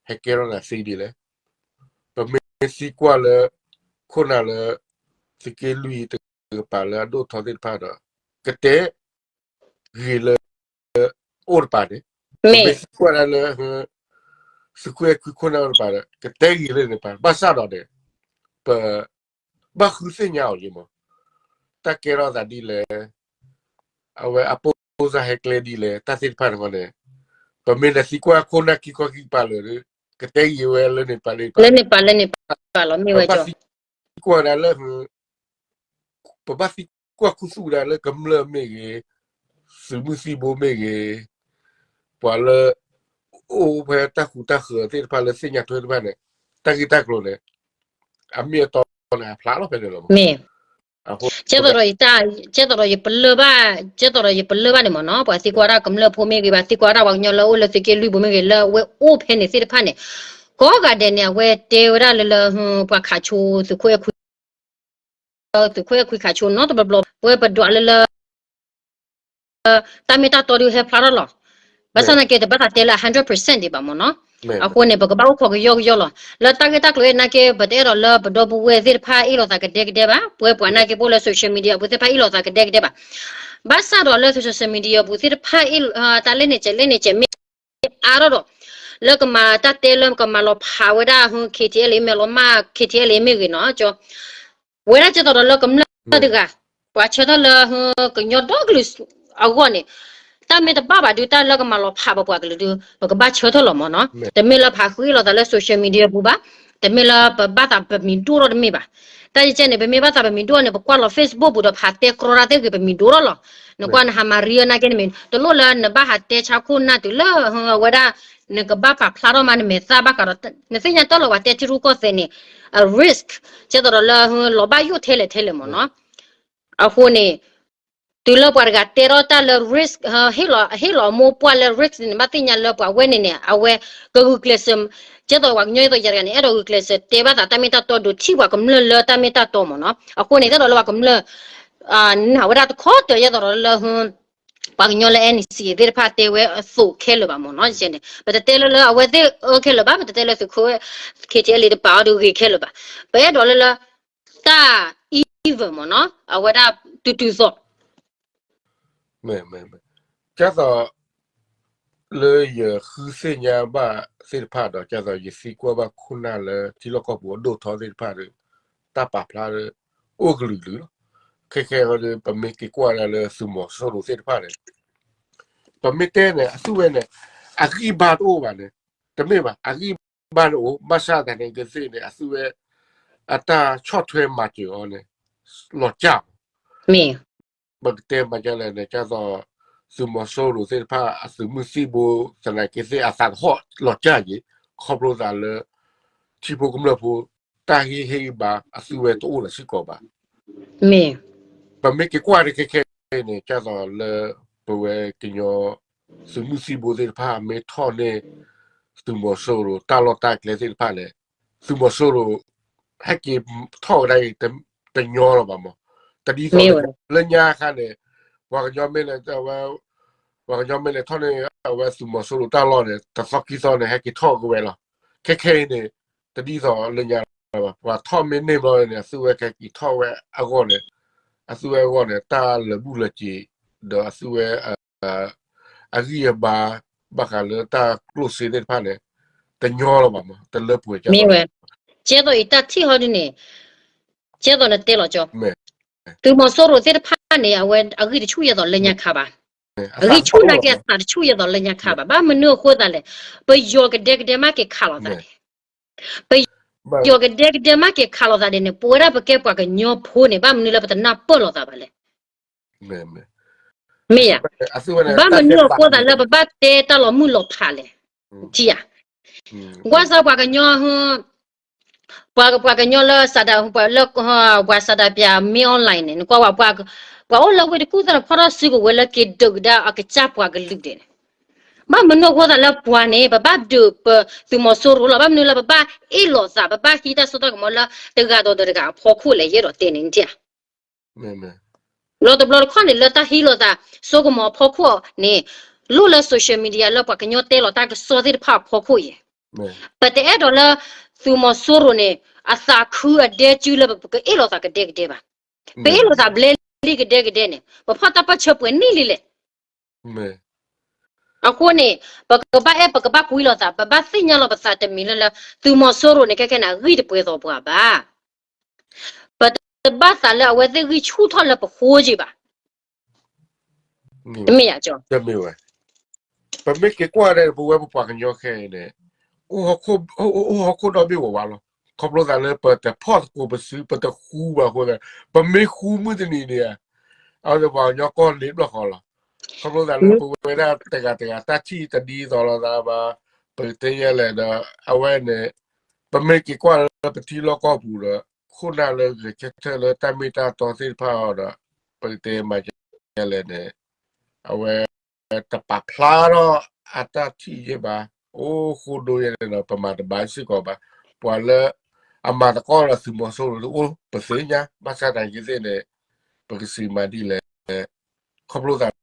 ဟဲကဲထီၣ်သးသ့ဒ်လဲၣ်. ပမ့ၢ်သံကွၢ်လၢ ခိၣ်နၢ်လၢ သုးက့လွံၢ်တကပၤလၢအဒိၣ်ထီသ့ၣ်တဖၣ်ဒီး ကတဲ ဂ့ၤလၢ အိၣ်တပၤန့ၣ်, ပမ့ၢ်သံကွၢ်ဒၣ်လၢ သုးခိၣ်အဲၣ်ခွံခိၣ်နၢ်အိၣ်တပၤဒီး ကတဲဂ့ၤလၢန့ၣ်ပၤ, ဘၣ်ဆၣ်ဒီးန့ၣ် ပ ဘၣ်ဃုသ့ၣ်ညါအီၤယံၤမၢ်, တၢ်ကဲထီၣ်သးဒ်လဲၣ်, အဝဲအပိၢ်စၢ်ဟဲကျဲဒ်လဲၣ်, တၢ်သ့ၣ်တဖၣ်န့ၣ်ဃီန့ၣ်, ပမ့ၢ်လဲၤသံကွၢ်ခိၣ်နၢ်ခံခီခံကပၤလၢာ်ဒီး ကတဲဂ့ၤဝဲလၢန့ၣ်ပၤလၢန့ၣ်ပၤ, လၢန့ၣ်ပၤလၢန့ၣ်ပၤလီၤ မ့ၢ်ဝဲကၠီ ပဘၣ်သံကွၢ်ဒၣ်လၢ ပဘၣ်သံကွၢ်ခူသူၣ်ဒၣ်လၢကမျၢၢ်မ့ၢ်ဂ့ၤ, သုးမုၢ်သံၣ်ဘိမ့ၢ်ဂ့ၤ, ပှၤလၢ အိၣ်ဖဲတၢ်ဃူတၢ်ဃၢၤသ့ၣ်တဖၣ်လၢသ့ၣ်ညါထွဲတဖၣ်န့ၣ်, တၢ်ဂ့ၢ်တၢ်ကျိၤန့ၣ် အမ့ၢ်အတီန့ၣ် အဖျါလီၤဖဲန့ၣ်လီၤ. မ့ၢ် ကဲသိးဒီးယပလၢၢ်ဘၣ်, ကဲသိးဒီးယပလၢၢ်ဘၣ်န့ၣ်မၢ်နီၤ, ပှၤသံကွၢ်ဒၣ်ကမျၢၢ်ဖိမ့ၢ်ဂ့ၤဘၣ်, သံကွၢ်ဒၣ်ပှၤကညီလၢအိၣ်လၢသုးက့လွံၢ်ပူၤမ့ၢ်ဂ့ၤ, လၢအဝဲအိၣ်ဖဲန့ၣ်သ့ၣ်တဖၣ်န့ၣ်, ကိးဂၤဒဲးန့ၣ် အဝဲတဲဝဲဒၣ်လၢလၢ ပှၤခးဆိ သုးခိၣ်အဲၣ်ခွံ သုးခိၣ်အဲၣ်ခွံခးဆိနီတဘျီဘျီ, ပဝဲပဒွးလၢလၢ တၢ်မ့ၢ်တၢ်တီဒုးဟဲဖျါထီၣ်လီၤ. ဘၣ်ဆၣ်သနာ်က့ တဘၣ်သးတဲလၢ hundred percent ဒံးဘၣ်မၢ်နီၤ. အဃိန့ၣ် ပကဘၣ်အိၣ်ခိးကယီကယီလီၤ. လၢတၢ်ဂ့ၢ်တၢ်ကျိၤနာ်က့ ပတအဲၣ်ဒိးလၢပဒီပုၢ်ဝဲၢ်သ့ၣ်တဖၣ်အ့ၣ်လိာ်သးကဒဲကဒဲဘၣ်, ပဝဲပှၤနာ်က့ ပအိၣ်လၢ social media ပူၤသ့ၣ်တဖၣ်အ့ၣ်လိာ်သးကဒဲကဒဲဘၣ်. ဘၣ်ဆၣ်ဒီးလၢ social media ပူၤသ့ၣ်တဖၣ် တၢ်လဲၣ်န့ၣ်ကဲး လဲၣ်န့ၣ်ကဲး မ့ၢ်အါထီၣ်ဒီး လၢကမၤတၢ်တဲလၢကမၤလီၤဖးဝဲဒၣ် KTLA မ့ၢ်လီၤမၢ် KTLA မ့ၢ်ဂ့ၤနီၤ, ဝဲဒၣ်ကဲသိးဒီးလၢကမျၢၢ်တဂၤ, ပှၤဆၢထၢၣ်လၢ ကညီဒီကလုာ်အဂီၢ်န့ၣ်, တၢ်မ့ၢ်တဘၣ်ဘၣ်ဒုး တၢ်လၢကမၤလီၤဖးပပှၤကလုာ်ဒုး ပကဘၣ်ဆၢထၢၣ်လီၤမၢ်နီၤ. တမ့ၢ်လၢပဟးဃုအ့ၣ်လိာ်သးလၢ social media ပူၤဘၣ်, တမ့ၢ်လၢပဘၣ်သးပမံၤဒိၣ်ထီၣ်တမ့ၢ်ဘၣ်. တၢ်ယကဲန့ၣ် ပမ့ၢ်ဘၣ်သးပမံၤဒိၣ်န့ၣ် ပကွၢ်လီၤ Facebook ပူၤဒီး ပဟးတဲကြီတၢ်သ့ၣ်ဂ့ၤ ပမံၤဒိၣ်ထီၣ်လီၤ. နကွၢ်နဟးမၤရံအီၤနာ်က့န့ၣ်မ့ၢ် တလိၣ်လၢနဘၣ်ဟးတဲဆါခိၣ်နၢ်တုၤလၢ ဝဲဒၣ် နကဘၣ်ပာ်ဖျါထီၣ်မး နမဲာ်သၣ်ဘၣ်ဃးဒီး နသ့ၣ်ညါတၢ်လီၤ ပှၤတဲထံရူၢ်ကီၢ်သဲးန့ၣ် အ risk ကဲသိးဒီးလၢ လီၤဘၣ်ယိၣ်ထဲလဲၣ်ထဲလဲၣ်မၢ်နီၤ. အဃိန့ၣ် တုၤလၢပှၤတဂၤတဲထီၣ်တၢ်လၢ risk ဟ့ၣ်လီၤအမိၢ်ပှၢ်လၢ risk န့ၣ် ဘၣ်သ့ၣ်ညါလၢပှၤဝဲန့ၣ်န့ၣ် အဝဲကဂုာ်ကျဲးစၢး, ကဲသိးပှၤကညီဒ်သိးယၤတဂၤန့ၣ် အဲၣ်ဒိးဂုာ်ကျဲးစၢးတဲဘၣ်သးတၢ်မ့ၢ်တၢ်တီဒိးထံၣ်ပှၤကမျၢၢ်လၢတၢ်မ့ၢ်တၢ်တီမၢ်နီၤ. အဃိန့ၣ် တအဲၣ်ဒိးလၢပှၤကမျၢၢ် နာ်ဝဲဒၣ်တခီတၢၤ ယဲသိးဒီးလၢ ပှၤကညီလၢ NCA သ့ၣ်တဖၣ်တဲဝဲအသိးခဲလၢာ်ဘၣ်မၢ်နီၤ. ယဲန့ၣ် ပတတဲလၢလၢအဝဲသ့ၣ်အၢခဲလၢာ်ဘၣ်, ပတတဲလၢသုးခိၣ် KTLA တပာ်အီၤဒုးဂ့ၤခဲလၢာ်ဘၣ်. ပအဲၣ်ဒိးလၢလၢ တၢ် evil မၢ်နီၤ, အဝဲဒၣ်တုၤတုၤသိး ကဲသိး လၢယဃုသ့ၣ်ညါဘၣ်သ့ၣ်တဖၣ်ဒီး ကဲသိးယသံကွၢ်ဘၣ်ခိၣ်နၢ်လၢထံလီၢ်ကီၢ်ပူၤအဒိၣ်ထီသ့ၣ်တဖၣ်ဒီး တၢ်ပာ်ဖျါဒီး အိၣ်ကလုာ်ကလုာ်လီၤ. ခဲခဲအံၤဒီး ပမ့ၢ်က့ၤကွၢ်ဒၣ်လၢသုးမီၤစိရိၤသ့ၣ်တဖၣ်န့ၣ် ပမ့ၢ်တဲန့ၣ် အသူၣ်ဝဲန့ၣ် အဂံၢ်ဘါတအိၣ်ဘၣ်န့ၣ်, တမ့ၢ်ဘၣ်, အဂံၢ်ဘါတအိၣ်, ဘၣ်ဆၣ်သနာ်က့သ့ၣ်န့ၣ် အသူၣ်ဝဲ အတၢ်ဆီၣ်ထွဲမၤစၢၤအီၤန့ၣ် လီၤကၢ်မး. မ့ၢ် ပကတဲမၤကလဲၣ်န့ၣ် ကဲသိး သုးမီၤစိရိၤသ့ၣ်တဖၣ် အသုးမုၢ်သံၣ်ဘိသနာ်က့သ့ၣ် အသးတဟီၣ်လီၤကၢ်က့ၤ ခီဖျိသးလၢ ထံဖိကမျၢၢ်ဖိ တၢ်ဟ့ၣ်ဂံၢ်ဟ့ၣ်ဘါ အသူၣ်ဝဲတအိၣ်လၢၤစ့ၢ်ကီးဘၣ်. မ့ၢ် ပမ့ၢ်က့ၤကွၢ်တခဲခဲအံၤန့ၣ် ကဲသိးလၢ ပဝဲကညီ သုးမုၢ်သံၣ်ဘိသ့ၣ်တဖၣ် မ့ၢ်ထီၣ်န့ၢ် သုးမီၤစိရိၤတၢ်လီၢ်တၢ်ကျဲသ့ၣ်တဖၣ်န့ၣ် သုးမီၤစိရိၤ ဟဲက့ၤထီၣ်ဝဲဒၣ်အံၤ တညီလီၤဘၣ်မး. တဒ်သိးလၢညါအခါန့ၣ် ပှၤကညီမ့ၢ်လဲၤ ပှၤကညီမ့ၢ်လဲၤထီၣ်န့ၢ် အဝဲသုးမီၤစိရိၤတၢ်လီၢ်န့ၣ် တသီခံသီန့ၣ် ဟဲက့ၤထီၣ်က့ၤဝဲလီၤ. ခဲခဲအံၤန့ၣ် တဒ်သိးလၢညါလီၤဘၣ်. ပှၤထီၣ်မ့ၢ်န့ၢ်ဘျီန့ၣ် အသူၣ်ဝဲကဟဲက့ၤထီၣ်ဝဲအဂီၢ်န့ၣ် အသူၣ်ဝဲအဂီၢ်န့ၣ် တၢ်လၢာ်ဘူၣ်လၢာ်စ့ၤ ဒီးအသူၣ်ဝဲ အဂံၢ်အဘါ ဘၣ်ဃးလၢတၢ်ကျိၣ်စ့သ့ၣ်တဖၣ်န့ၣ် တညီလီၤဘၣ်မး တလၢပှဲၤကၢ်လီၤ. မ့ၢ်ဝဲ ကဲသိးအံၤတၢ်ထံၣ်ဟီဒုန့ၣ် ကဲသိးနတဲလီၤကၠီ သုးမီၤစိရိၤသ့ၣ်တဖၣ်န့ၣ် အဝဲအဂံၢ်တဆူၣ်ယဲသိးလၢညါခါဘၣ်. အဂံၢ်ဆူၣ်နာ်က့အသးတဆူၣ်ယဲသိးလၢညါခါဘၣ်. ဘၣ်မနုၤအဃိသတးလဲၣ်, ပယီၤကဒဲကဒဲမ့ၢ်က့ၤခးလိာ်သးန့ၣ် ပယီၤကဒဲကဒဲမ့ၢ်က့ၤခးလိာ်သးဒ်န့ၣ် ပဝဲဒၣ်ပကဲပှၤကညီဖိန့ၣ် ဘၣ်မနုၤလၢပတနၢ်ပၢၢ်လိာ်သးဘၣ်လဲၣ်. မ့ၢ်ဧါ. ဘၣ်မနုၤအဃိသတးလၢပဘၣ်တဲတၢ်လီၤမုၢ်လီၤဖးလဲၣ်. ထံဧါ. ကွၢ်စၢ်ပှၤကညီ, ပှၤ, ပှၤကညီလၢစးဒး, ပှၤလၢ, ပှၤစးဒးပၠးမ့ၢ် online န့ၣ် နကွၢ်ဝဲပှၤ, ပှၤအိၣ်လၢဝ့ၢ်တကူၣ်သၢဖီထီၣ်စုကဝဲၤလၢက့ၤဒုးကဒါအကစၢ်ပှၤကလုာ်ဒဲးန့ၣ်, ဘၣ်မနုၤအဃိသးလၢပှၤန့ၣ် ပဘၣ်ဒုးပသုးမီၤစိရိၤလီၤ. ဘၣ်မနုၤလၢပဘၣ်အ့ၣ်လိာ်သး ပဘၣ်ဟံးတၢ်စိတၢ်ကမီၤလၢတဂၤဒီးတဂၤအဖီခိၣ်လဲၣ် ယအဲၣ်ဒိးတဲန့ၣ်ဧါ. လီၤတဘျီတခီၣ်န့ၣ် လၢတၢ်ဟံးလိာ်သးစိကမီၤအဖီခိၣ်န့ၣ်, လိၣ်လၢ social media လၢပှၤကညီတဲလီၤတၢ်ကစီၣ်သ့ၣ်တဖၣ်အဖီခိၣ်အံၤ, ပတအဲၣ်ဒိးလၢသုးမီၤစိရိၤန့ၣ် အသးခုအဒဲစုလၢပကအ့ၣ်လိာ်သးကဒဲကဒဲဘၣ်. ပအ့ၣ်လိာ်သးဘျဲလံကဒဲကဒဲန့ၣ် ပဖီၣ်တၢ်ပၢၢ်ဆၢပှဲၤနံၣ်လံလဲၣ်. အဃိန့ၣ် ပကဘၣ်အဲၣ် ပကဘၣ်ကွံလိာ်သး ပဘၣ်သ့ၣ်ညါလီၤပသးတမံၤလၢလၢ သုးမီၤစိရိၤန့ၣ် ခဲခဲန့ၣ် ဂံၢ်တပှဲၤသိးပှၤဘၣ်. ပတဘၣ်သးလၢအဝဲသ့ၣ်ဂံၢ်ဆူၣ်ထီၣ်လၢပဃိက့ၤဘၣ်. တမ့ၢ်ယၤကီ, ပမ့ၢ်က့ၤကွၢ်ဒီး ပဝဲပပှၤကညီခဲအံၤန့ၣ်, အိၣ်ဟီၣ်ခိၣ်ဒီဘ့ၣ်ဝဲဝဲလီၤ. ခီဖျိသးလၢပတဖီၣ်သကိးပစု ပတဃူဘၣ်အဃိသတး, ပမ့ၢ်ဃူမုၢ်တနံၤန့ၣ်ဧါ, အဝဲပှၤကညီကီၢ်လ့ၤဘျီၣ်ဃီလီၤ. ခီဖျိသးလၢပဝဲဒၣ်တဂၤတဂၤ တၢ်ထံၣ်တဒ်သိးလိာ်သးဘၣ်, ပကတဲယဲလဲၣ်ဒီး အဝဲန့ၣ် ပမ့ၢ်က့ၤကွၢ်လၢပထံလီၢ်ကီၢ်ပူၤဒီး ခိၣ်နၢ်လၢဂဲၤဆၢထၢၣ်လၢတၢ်မ့ၢ်တၢ်တီသ့ၣ်တဖၣ်အီၤဒီး ပကတဲမၤယဲလဲၣ်န့ၣ်, အဝဲ တပာ်ဖျါထီၣ်အတၢ်ထံၣ်ယဲဘၣ်. အိၣ်ဃိဒိယဲန့ၣ်ဒီး ပမၤတဘၣ်စ့ၢ်ကီးဘၣ်. ပှၤလၢအမၤသကိးဒီးသုးမီၤစိရိၤအိၣ် ပသ့ၣ်ညါ, ဘၣ်ဆၣ်သနာ်က့သ့ၣ်န့ၣ် ပကစံးမၤဒ်လဲၣ်, ခီဖျိသး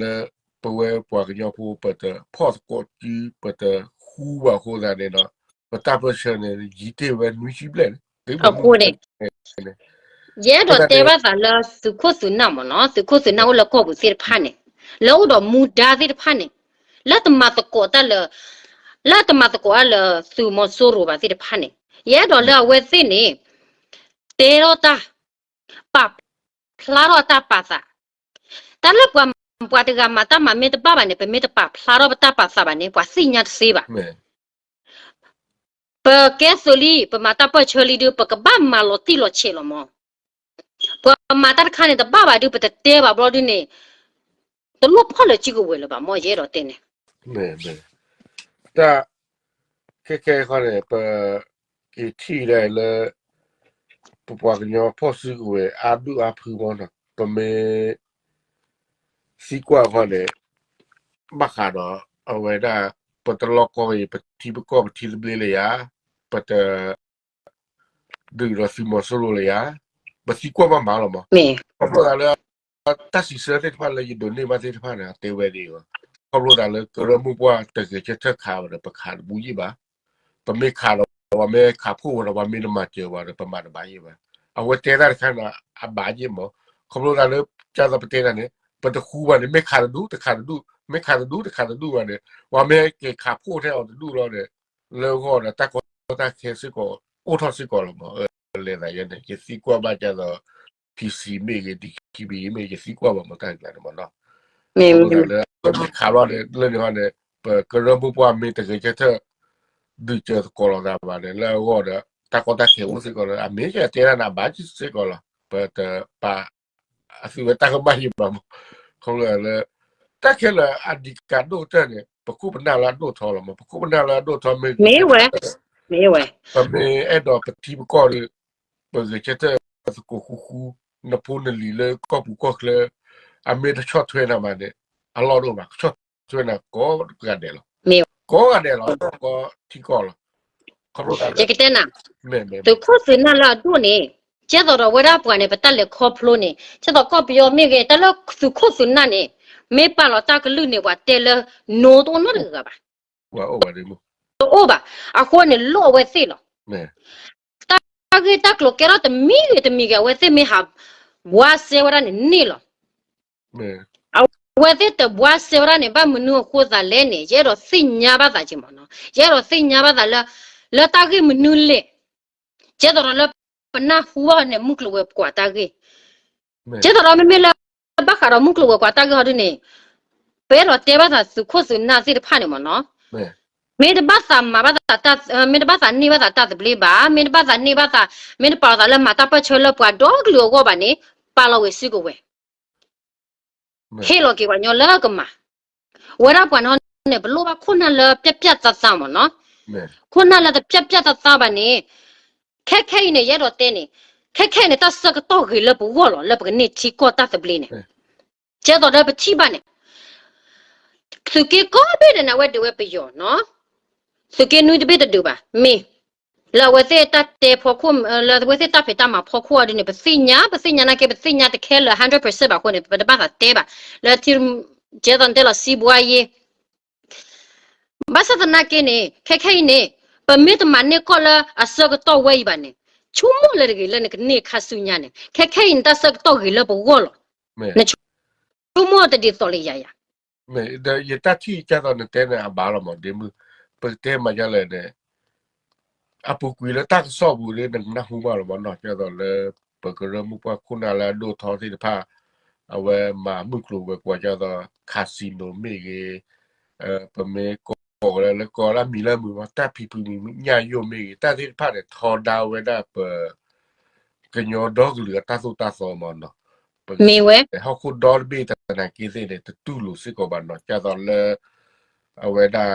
လၢ ပဝဲပှၤကညီဖိ ပတဖီၣ်သကိးစု ပတဃူဘၣ်အဃိသတးန့ၣ်ဒီး ပတၢ်ပၢၢ်ဆၢန့ၣ် ယံာ်တ့ၢ်ဝဲနွံဆံဘျဲၣ်န့ၣ် သုးမုၢ်န့ၣ် ယအဲၣ်ဒိးတဲဘၣ်သးလၢသုးခိၣ်သုးနၢ်မ့ၢ်နီၤ, သုးခိၣ်သုးနၢ်အိၣ်လၢကီၢ်ပူၤသ့ၣ်တဖၣ်န့ၣ်, လၢအိၣ်ဒီးမူဒါသ့ၣ်တဖၣ်န့ၣ်, လၢတမၤသကိးတၢ်လၢ, လၢတမၤသကိးတၢ်လၢသုးမီၤစိရိၤဘၣ်သ့ၣ်တဖၣ်န့ၣ်, ယအဲၣ်ဒိးလၢအဝဲသ့ၣ်န့ၣ် တဲထီၣ်တၢ်, ပာ်ဖျါထီၣ်တၢ်ပာ်သး, တၢ်လၢပှၤ, ပှၤတဂၤမၤတၢ်မၤမ့ၢ်တဘၣ်ဘၣ်န့ၣ် ပမ့ၢ်တပာ်ဖျါထီၣ်ပတၢ်ပာ်သးဘၣ်န့ၣ် ပှၤသ့ၣ်ညါတသ့ဘၣ်. ပကဲသုးလံ ပမၤတၢ်ပၢၢ်ဆၢလံဒုး ပကဘၣ်မၤလီၤတံၢ်လီၤဆဲးလီၤမး. ပှၤမၤတၢ်တခါန့ၣ် တဘၣ်ဘၣ်ဒုး ပတတဲဘၣ်ဘျီဒုးန့ၣ်, တလိၣ်ဖီၣ်လၢစုကဝဲၤလၢၤဘၣ်မး ယအဲၣ်ဒိးတဲန့ၣ်. တၢ်, ခဲခဲခီန့ၣ် ပက့ၤထံၣ်ဒၣ်လၢ ပပှၤကညီဖီၣ်စုကဝဲၤအါဒူၣ်အါဖုမးနီၤ, ပမ့ၢ် သံကွၢ်ခီန့ၣ်, ဘၣ်ဃးဒီး အဝဲဒၣ် ပတလီၢ်ကီအံၤ ပထံပကီၢ်ပထံသဘျ့လၢယၤ, ပတ ဒုးဒီးသုးမီၤစိရိၤလၢယၤ, ပသံကွၢ်ဘၣ်မးလီၤမး. ခီဖျိသးလၢ တၢ်စံးဆၢသ့ၣ်တဖၣ်လၢယဒိးန့ၢ်ဘၣ်သ့ၣ်တဖၣ်န့ၣ် တဲဝဲဒ်အံၤ, ခီဖျိသးလၢကရၢမိၢ်ပှၢ်တဂဲၤဆၢထၢၣ်ခးဝဲဒီး ပခးတဘူၣ်ယံာ်ဘၣ်. ပမ့ၢ်ခးဒီး ပှၤမ့ၢ်ခးဖှိၣ်ဝဲဒီး ပှၤမ့ၢ်တမၤစၢၤဝဲဒီး ပမၤတဘၣ်ယံာ်ဘၣ်. အဝဲတဲတၢ်တခါန့ၣ် အဘၣ်ယံာ်မး. ခီဖျိသးလၢ ကၢ်သိးပတဲတၢ်န့ၣ် ပတဃူဘၣ်န့ၣ် မ့ၢ်ခးတဒူၣ်တခးတဒူၣ်, မ့ၢ်ခးတဒူၣ်တခးတဒူၣ်ဘၣ်န့ၣ် ပှၤမ့ၢ်က့ၤခးဖှိၣ်ထဲအီၤတဒူၣ်လီၤန့ၣ်, လၢဂီၢ်ဒီးတၢ်ကီတၢ်ခဲစ့ၢ်ကီး အိၣ်ထီၣ်စ့ၢ်ကီးလီၤမး. လဲၤသးယဲန့ၣ် ယသံကွၢ်ဘၣ်ကၢ်သိး PC မ့ၢ်ဂ့ၤ DKBA မ့ၢ်ဂ့ၤ ယသံကွၢ်ဘၣ်မး တၢ်ဂၤန့ၣ်မးနီၤ. ခီဖျိသးလၢ ပမ့ၢ်ခးလီၤန့ၣ် လၢန့ၣ်ဟီန့ၣ် ပကရၢမိၢ်ပှၢ်မ့ၢ်တဂဲၤဆၢထၢၣ် ဒုးစၢၤသကိးလိာ်သးဘၣ်န့ၣ် လၢအဂီၢ်ဒီး တၢ်ကီတၢ်ခဲအိၣ်စ့ၢ်ကီးလီၤ. အမ့ၢ်ကတဲဒၣ်န့ၣ် အဘၣ်စ့ၢ်ကီးလီၤ. ပတပာ် အသုဝဲတၢ်ကမၣ်ယံာ်ဘၣ်မး. ခီဖျိလၢ တၢ်ခဲလၢာ်အဒံးကးဒိၣ်ကတၢၢ်န့ၣ် ပခိၣ်ပနၢ်လၢအဒိၣ်ထီလီၤမး. ပခိၣ်ပနၢ်လၢအဒိၣ်ထီမ့ၢ်ဂ့ၤ မ့ၢ်ဝဲ, မ့ၢ်ဝဲ, ပမ့ၢ်အဲၣ်ဒိးပထံပကီၢ်ဒီး ပဂဲၤဆၢထၢၣ်သကိးဃူဃူ, နဖိနလံၤလၢကီၢ်ပူၤကီၢ်ချၢ အမ့ၢ်တဆီၣ်ထွဲနၤဘၣ်န့ၣ် အလီၢ်တအိၣ်ဘၣ်. ကဆီၣ်ထွဲနၤကိးဂၤဒဲးလီၤ. ကိးဂၤဒဲးလီၤ. ကီၢ်ထံကီၢ်လီၤ. ခီဖျိ ယကတဲနၤ, သုးခိၣ်သုးနၢ်လၢအဒိၣ်န့ၣ် ကဲသိးဒီးဝဲဒၣ်ပှၤန့ၣ် ပတၢ်လဲၤခီဖျိန့ၣ် ကဲသိးကီၢ်ပယီၤမ့ၢ်ဂ့ၤ တၢ်လၢသုးခိၣ်သုးနၢ်န့ၣ် မ့ၢ်ပာ်လီၤတၢ်ကလုၢ်န့ၣ် ပှၤတဲလၢ no တအိၣ်နီတဂၤဘၣ်. တအိၣ်ဘၣ်. အဃိန့ၣ် လိၣ်အဝဲသ့ၣ်လီၤ. တၢ်ဂ့ၢ်တၢ်ကျိၤကဲထီၣ်တမံၤဂ့ၤတမံၤဂ့ၤ အဝဲသ့ၣ်မ့ၢ်ဟး ဘှါစဲဝဲဒၣ်န့ၣ်န့ၣ်လီၤ. အဝဲသ့ၣ်တဘှါစဲဝဲဒၣ်န့ၣ် ဘၣ်မနုၤအဃိသးလဲၣ်န့ၣ် ယအဲၣ်ဒိးသ့ၣ်ညါဘၣ်သးက့ၤမးနီၤ. ယအဲၣ်ဒိးသ့ၣ်ညါဘၣ်သးလၢ လၢတၢ်ဂ့ၢ်မနုၤလဲၣ် ကဲသိးဒီးလၢပနၢ်ဟူဘၣ်န့ၣ် မုၢ်ကျိၤဝဲၤကွာ်တၢ်ဂ့ၢ်, ကဲသိးဒီးမ့မ့ၢ်လၢ ဘၣ်ဃးဒီးမုၢ်ကျိၤဝဲၤကွာ်တၢ်ဂ့ၢ်ဟီဒုန့ၣ် ပအဲၣ်ဒိးတဲဘၣ်သးသုးခိၣ်သုးနၢ်သ့ၣ်တဖၣ်န့ၣ်မးနီၤ, မ့ၢ်တဘၣ်သးမၤဘၣ်သးတၢ်, မ့ၢ်တဘၣ်သးန့ၢ်ဘၣ်သးတၢ်သဘျ့ဘၣ်, မ့ၢ်တဘၣ်သးန့ၢ်ဘၣ်သး, မ့ၢ်တပာ်လီၤသးလၢမၤတၢ်ပၢၢ်ဆၢလၢပှၤဒီကလုာ်အဂီၢ်ဘၣ်န့ၣ် ပာ်လီၤဝဲစုကဝဲၤ ဟ့ၣ်လီၤက့ၤပှၤကညီလၢကမၤ, ဝဲဒၣ်ပှၤန့ၣ်န့ၣ် ပလိၣ်ဘၣ်ခိၣ်နၢ်လၢပျၢ်ပျၢ်သးသးမးနီၤ, ခိၣ်နၢ်လၢတပျၢ်ပျၢ်သးသးဘၣ်န့ၣ်, ခဲခဲအံၤန့ၣ် ယအဲၣ်ဒိးတဲန့ၣ်, ခဲခဲအံၤန့ၣ် တၢ်ဆၢကတီၢ်ဂ့ၤလၢပဂီၢ်လီၤ လၢပကန့ၢ်ထံကီၢ်တၢ်သဘျ့န့ၣ်, ကဲသိးဒီးပထံၣ်ဘၣ်န့ၣ် သုးက့ကိးဘ့ၣ်ဒဲးန့ၣ် အဝဲဒုးဝဲပယီၤနီၤ, သုးက့နွံတဘ့ၣ်တဒုးဘၣ်, မ့ၢ်လၢအဝဲသ့ၣ်တၢ်တဲဖီခိၣ်, လၢအဝဲသ့ၣ်တၢ်ဖံးတၢ်မၤဖီခိၣ်အီၤဒ်န့ၣ် ပသ့ၣ်ညါ, ပသ့ၣ်ညါနာ်က့ ပသ့ၣ်ညါတခဲလၢာ် hundred percent ဘၣ်အဃိန့ၣ် ပတဘၣ်သးတဲဘၣ်, လၢထံ, ကဲသိးတဲလီၤစံးဘှါယ့ ဘၣ်ဆၣ်သနာ်က့န့ၣ် ခဲခဲအံၤန့ၣ် ပမ့ၢ်တမၤန့ၢ်ကီၢ်လၢအဆၢကတီၢ်ဝဲအံၤဘၣ်န့ၣ်, ဆိကမိၣ်လၢတဂ့ၤလၢနကန့ၢ်ခါဆူညါန့ၣ်, ခဲခဲအံၤန့ၣ် တၢ်ဆၢကတီၢ်ဂ့ၤလၢပဂီၢ်လီၤ. နဆိကမိၣ်တဒ်သိးလၢယၤယၤ ဒီးယတၢ်ထံၣ်ကသိးနတဲန့ၣ်အဘၣ်လီၤမး ဒ့မုၣ်, ပကတဲမၤဒ်လဲၣ်န့ၣ်, အပူၤကွံာ်လၢတၢ်ကစီၣ်ပူၤဒီး နကနၢ်ဟူဘၣ်လီၤမးနီၤ, ကသိးလၢ ပကရၢမိၢ်ပှၢ်ခိၣ်နၢ်လၢအဒိၣ်ထီသ့ၣ်တဖၣ် အဝဲမၤမုၢ်ကျိၤဝဲၤကွာ် ကသိး casino မ့ၢ်ဂ့ၤ, ပမ့ၢ်ကိးလၢ လၢကိးလၢမံၤလၢမုာ်မး တၢ်ဖံးဖုးမံၤညၣ်ယိၣ်မ့ၢ်ဂ့ၤ တၢ်သ့ၣ်တဖၣ်န့ၣ် ထီဒါဝဲဒၣ်ပ ကညီဒီကလုာ်အတၢ်သိၣ်တၢ်သီမးနီၤ, ပကတဲ ဟီၣ်ခိၣ်ဒီတဘ့ၣ်တနာ်က့သ့ၣ်န့ၣ် တတူၢ်လိာ်စ့ၢ်ကီးဘၣ်နီၤ, ကသိးလၢ အဝဲဒၣ်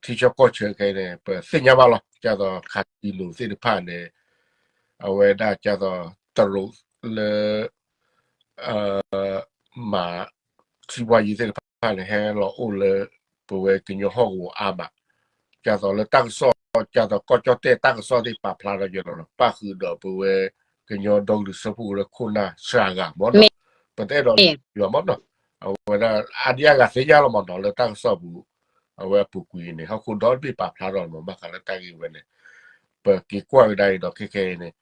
ထံဆၢကီၢ်ဆၢခဲအံၤန့ၣ် ပသ့ၣ်ညါဘၣ်လီၤ, ကသိး casino သ့ၣ်တဖၣ်န့ၣ် အဝဲဒၣ်ကသိး တရူးလၢ မၤ စီးပွားရေးသ့ၣ်တဖၣ်န့ၣ် ဟဲလီၤအိၣ်လၢ ပဝဲကညီဟီၣ်ကဝီၤအါမး, ကသိးလၢတၢ်ကစီၣ် ကသိးကီၢ်ကၠီၣ်တဲၣ်တၢ်ကစီၣ်သ့ၣ်ပာ်ဖျါထီၣ်ကဒီးလီၤ, ပၣ်ဃုာ်ဒီးပဝဲကညီဒီကလုာ်စၢဖှိၣ်ကရၢခိၣ်နၢ်စှၤဂၤမးနီၤ, ပတအဲၣ်ဒိးယွၤမးနီၤ, အဝဲဒၣ်အါဒံအါဂၤသ့ၣ်ညါလီၤမးနီၤ လၢတၢ်ကစီၣ်ပူၤ, အဝဲအပူၤကွံာ်န့ၣ် ဟီၣ်ခိၣ်ဒီတဘ့ၣ်ပာ်ဖျါထီၣ်လီၤမး ဘၣ်ဃးလၢတၢ်ဂ့ၢ်ဝဲန့ၣ်, ပက့ၤကွၢ်ကဒါအံၤဒီးခဲခဲအံၤန့ၣ်,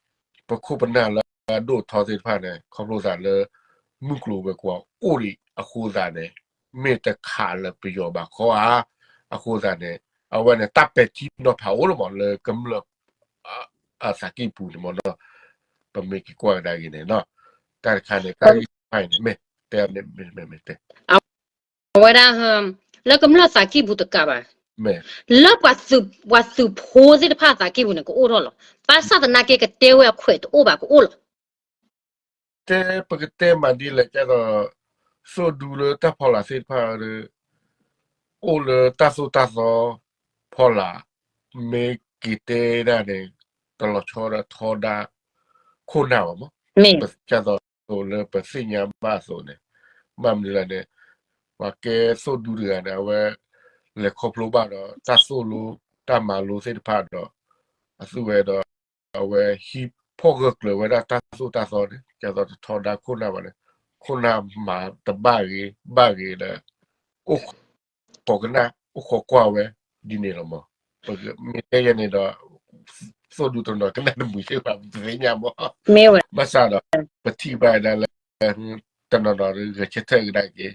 ပခိၣ်ပနၢ်လၢအဒိၣ်ထီသ့ၣ်တဖၣ်န့ၣ် ခီဖျိသးလၢ မုၢ်ကျိၤဝဲၤကွာ်အိၣ်ဒံးအဃိသတးန့ၣ်, မ့ၢ်တခးလၢပယီၤဘၣ်ခီဧါ, အဃိသတးန့ၣ် အဝဲန့ၣ် တၢ်ပဲာ်ထံနီၤဖးအိၣ်လီၤမး လၢကမျၢၢ် အသးကံၢ်ပူၤန့ၣ်မးနီၤ, ပမ့ၢ်က့ၤကွၢ်ကဒါက့ၤန့ၣ်နီၤ, တၢ်တခါန့ၣ် တၢ်ဂ့ၢ်တခါအံၤန့ၣ် မ့ၢ်တဲမ့ၢ်မ့ၢ်မ့ၢ်တဲ အဝဲဒၣ် လၢကမျၢၢ်သးကံၢ်ပူၤတကးဘၣ်, လၢပှၤသုးဖိသ့ၣ်တဖၣ်အသးကံၢ်ပူၤန့ၣ် ကအိၣ်ထီၣ်လီၤ. ဘၣ်ဆၣ်သနာ်က့ ကတဲဝဲအခွဲးတအိၣ်ဘၣ်ကအိၣ်လီၤ. တဲပကတဲမးဒ်လဲၣ်ကသိး, သိၣ်ဒူလၢတၢ်ဖီလာ်သ့ၣ်တဖၣ်ဒီး အိၣ်လၢတၢ်သိၣ်တၢ်သီဖီလာ်, မ့ၢ်က့ၤတဲဒၣ်န့ၣ် တလီၤဆီဒီးထီဒါခိၣ်နၢ်ဘၣ်မး, ကသိးသိးလၢပသ့ၣ်ညါဘၣ်အသိးန့ၣ်, ဘၣ်မနုၤလဲၣ်န့ၣ်, ပှၤကဲသိၣ်ဒူတဂၤန့ၣ် အဝဲ လဲၤခီဖျိဘၣ်ဒီး တၢ်သိၣ်လိ တၢ်မၤလိသ့ၣ်တဖၣ်ဒီး အသုဝဲဒီး အဝဲဟံးဖီၣ်ဂၢၢ်ကျၢၤဝဲဒၣ်တၢ်သိၣ်တၢ်သီန့ၣ် ကသိးတထီဒါခိၣ်နၢ်ဘၣ်န့ၣ်, ခိၣ်နၢ်မၤတဘၣ်ဂ့ၤဘၣ်ဂ့ၤဒီး အိၣ်ခိးကနၣ် အိၣ်ခိးကွၢ်ဝဲဒ်န့ၣ်လီၤမး. ပမ့ၢ်တဲယဲန့ၣ်ဒီး သိၣ်ဒူတနီၤကနၣ်တမုာ်သ့ဘၣ် ပသ့ၣ်ညါမး, ဘၣ်ဆၣ်ဒီး ပထံၣ်ဘၣ်ဒၣ်လၢ တနီၤနီၤဂဲၤဆၢထၢၣ်ကဒါက့ၤ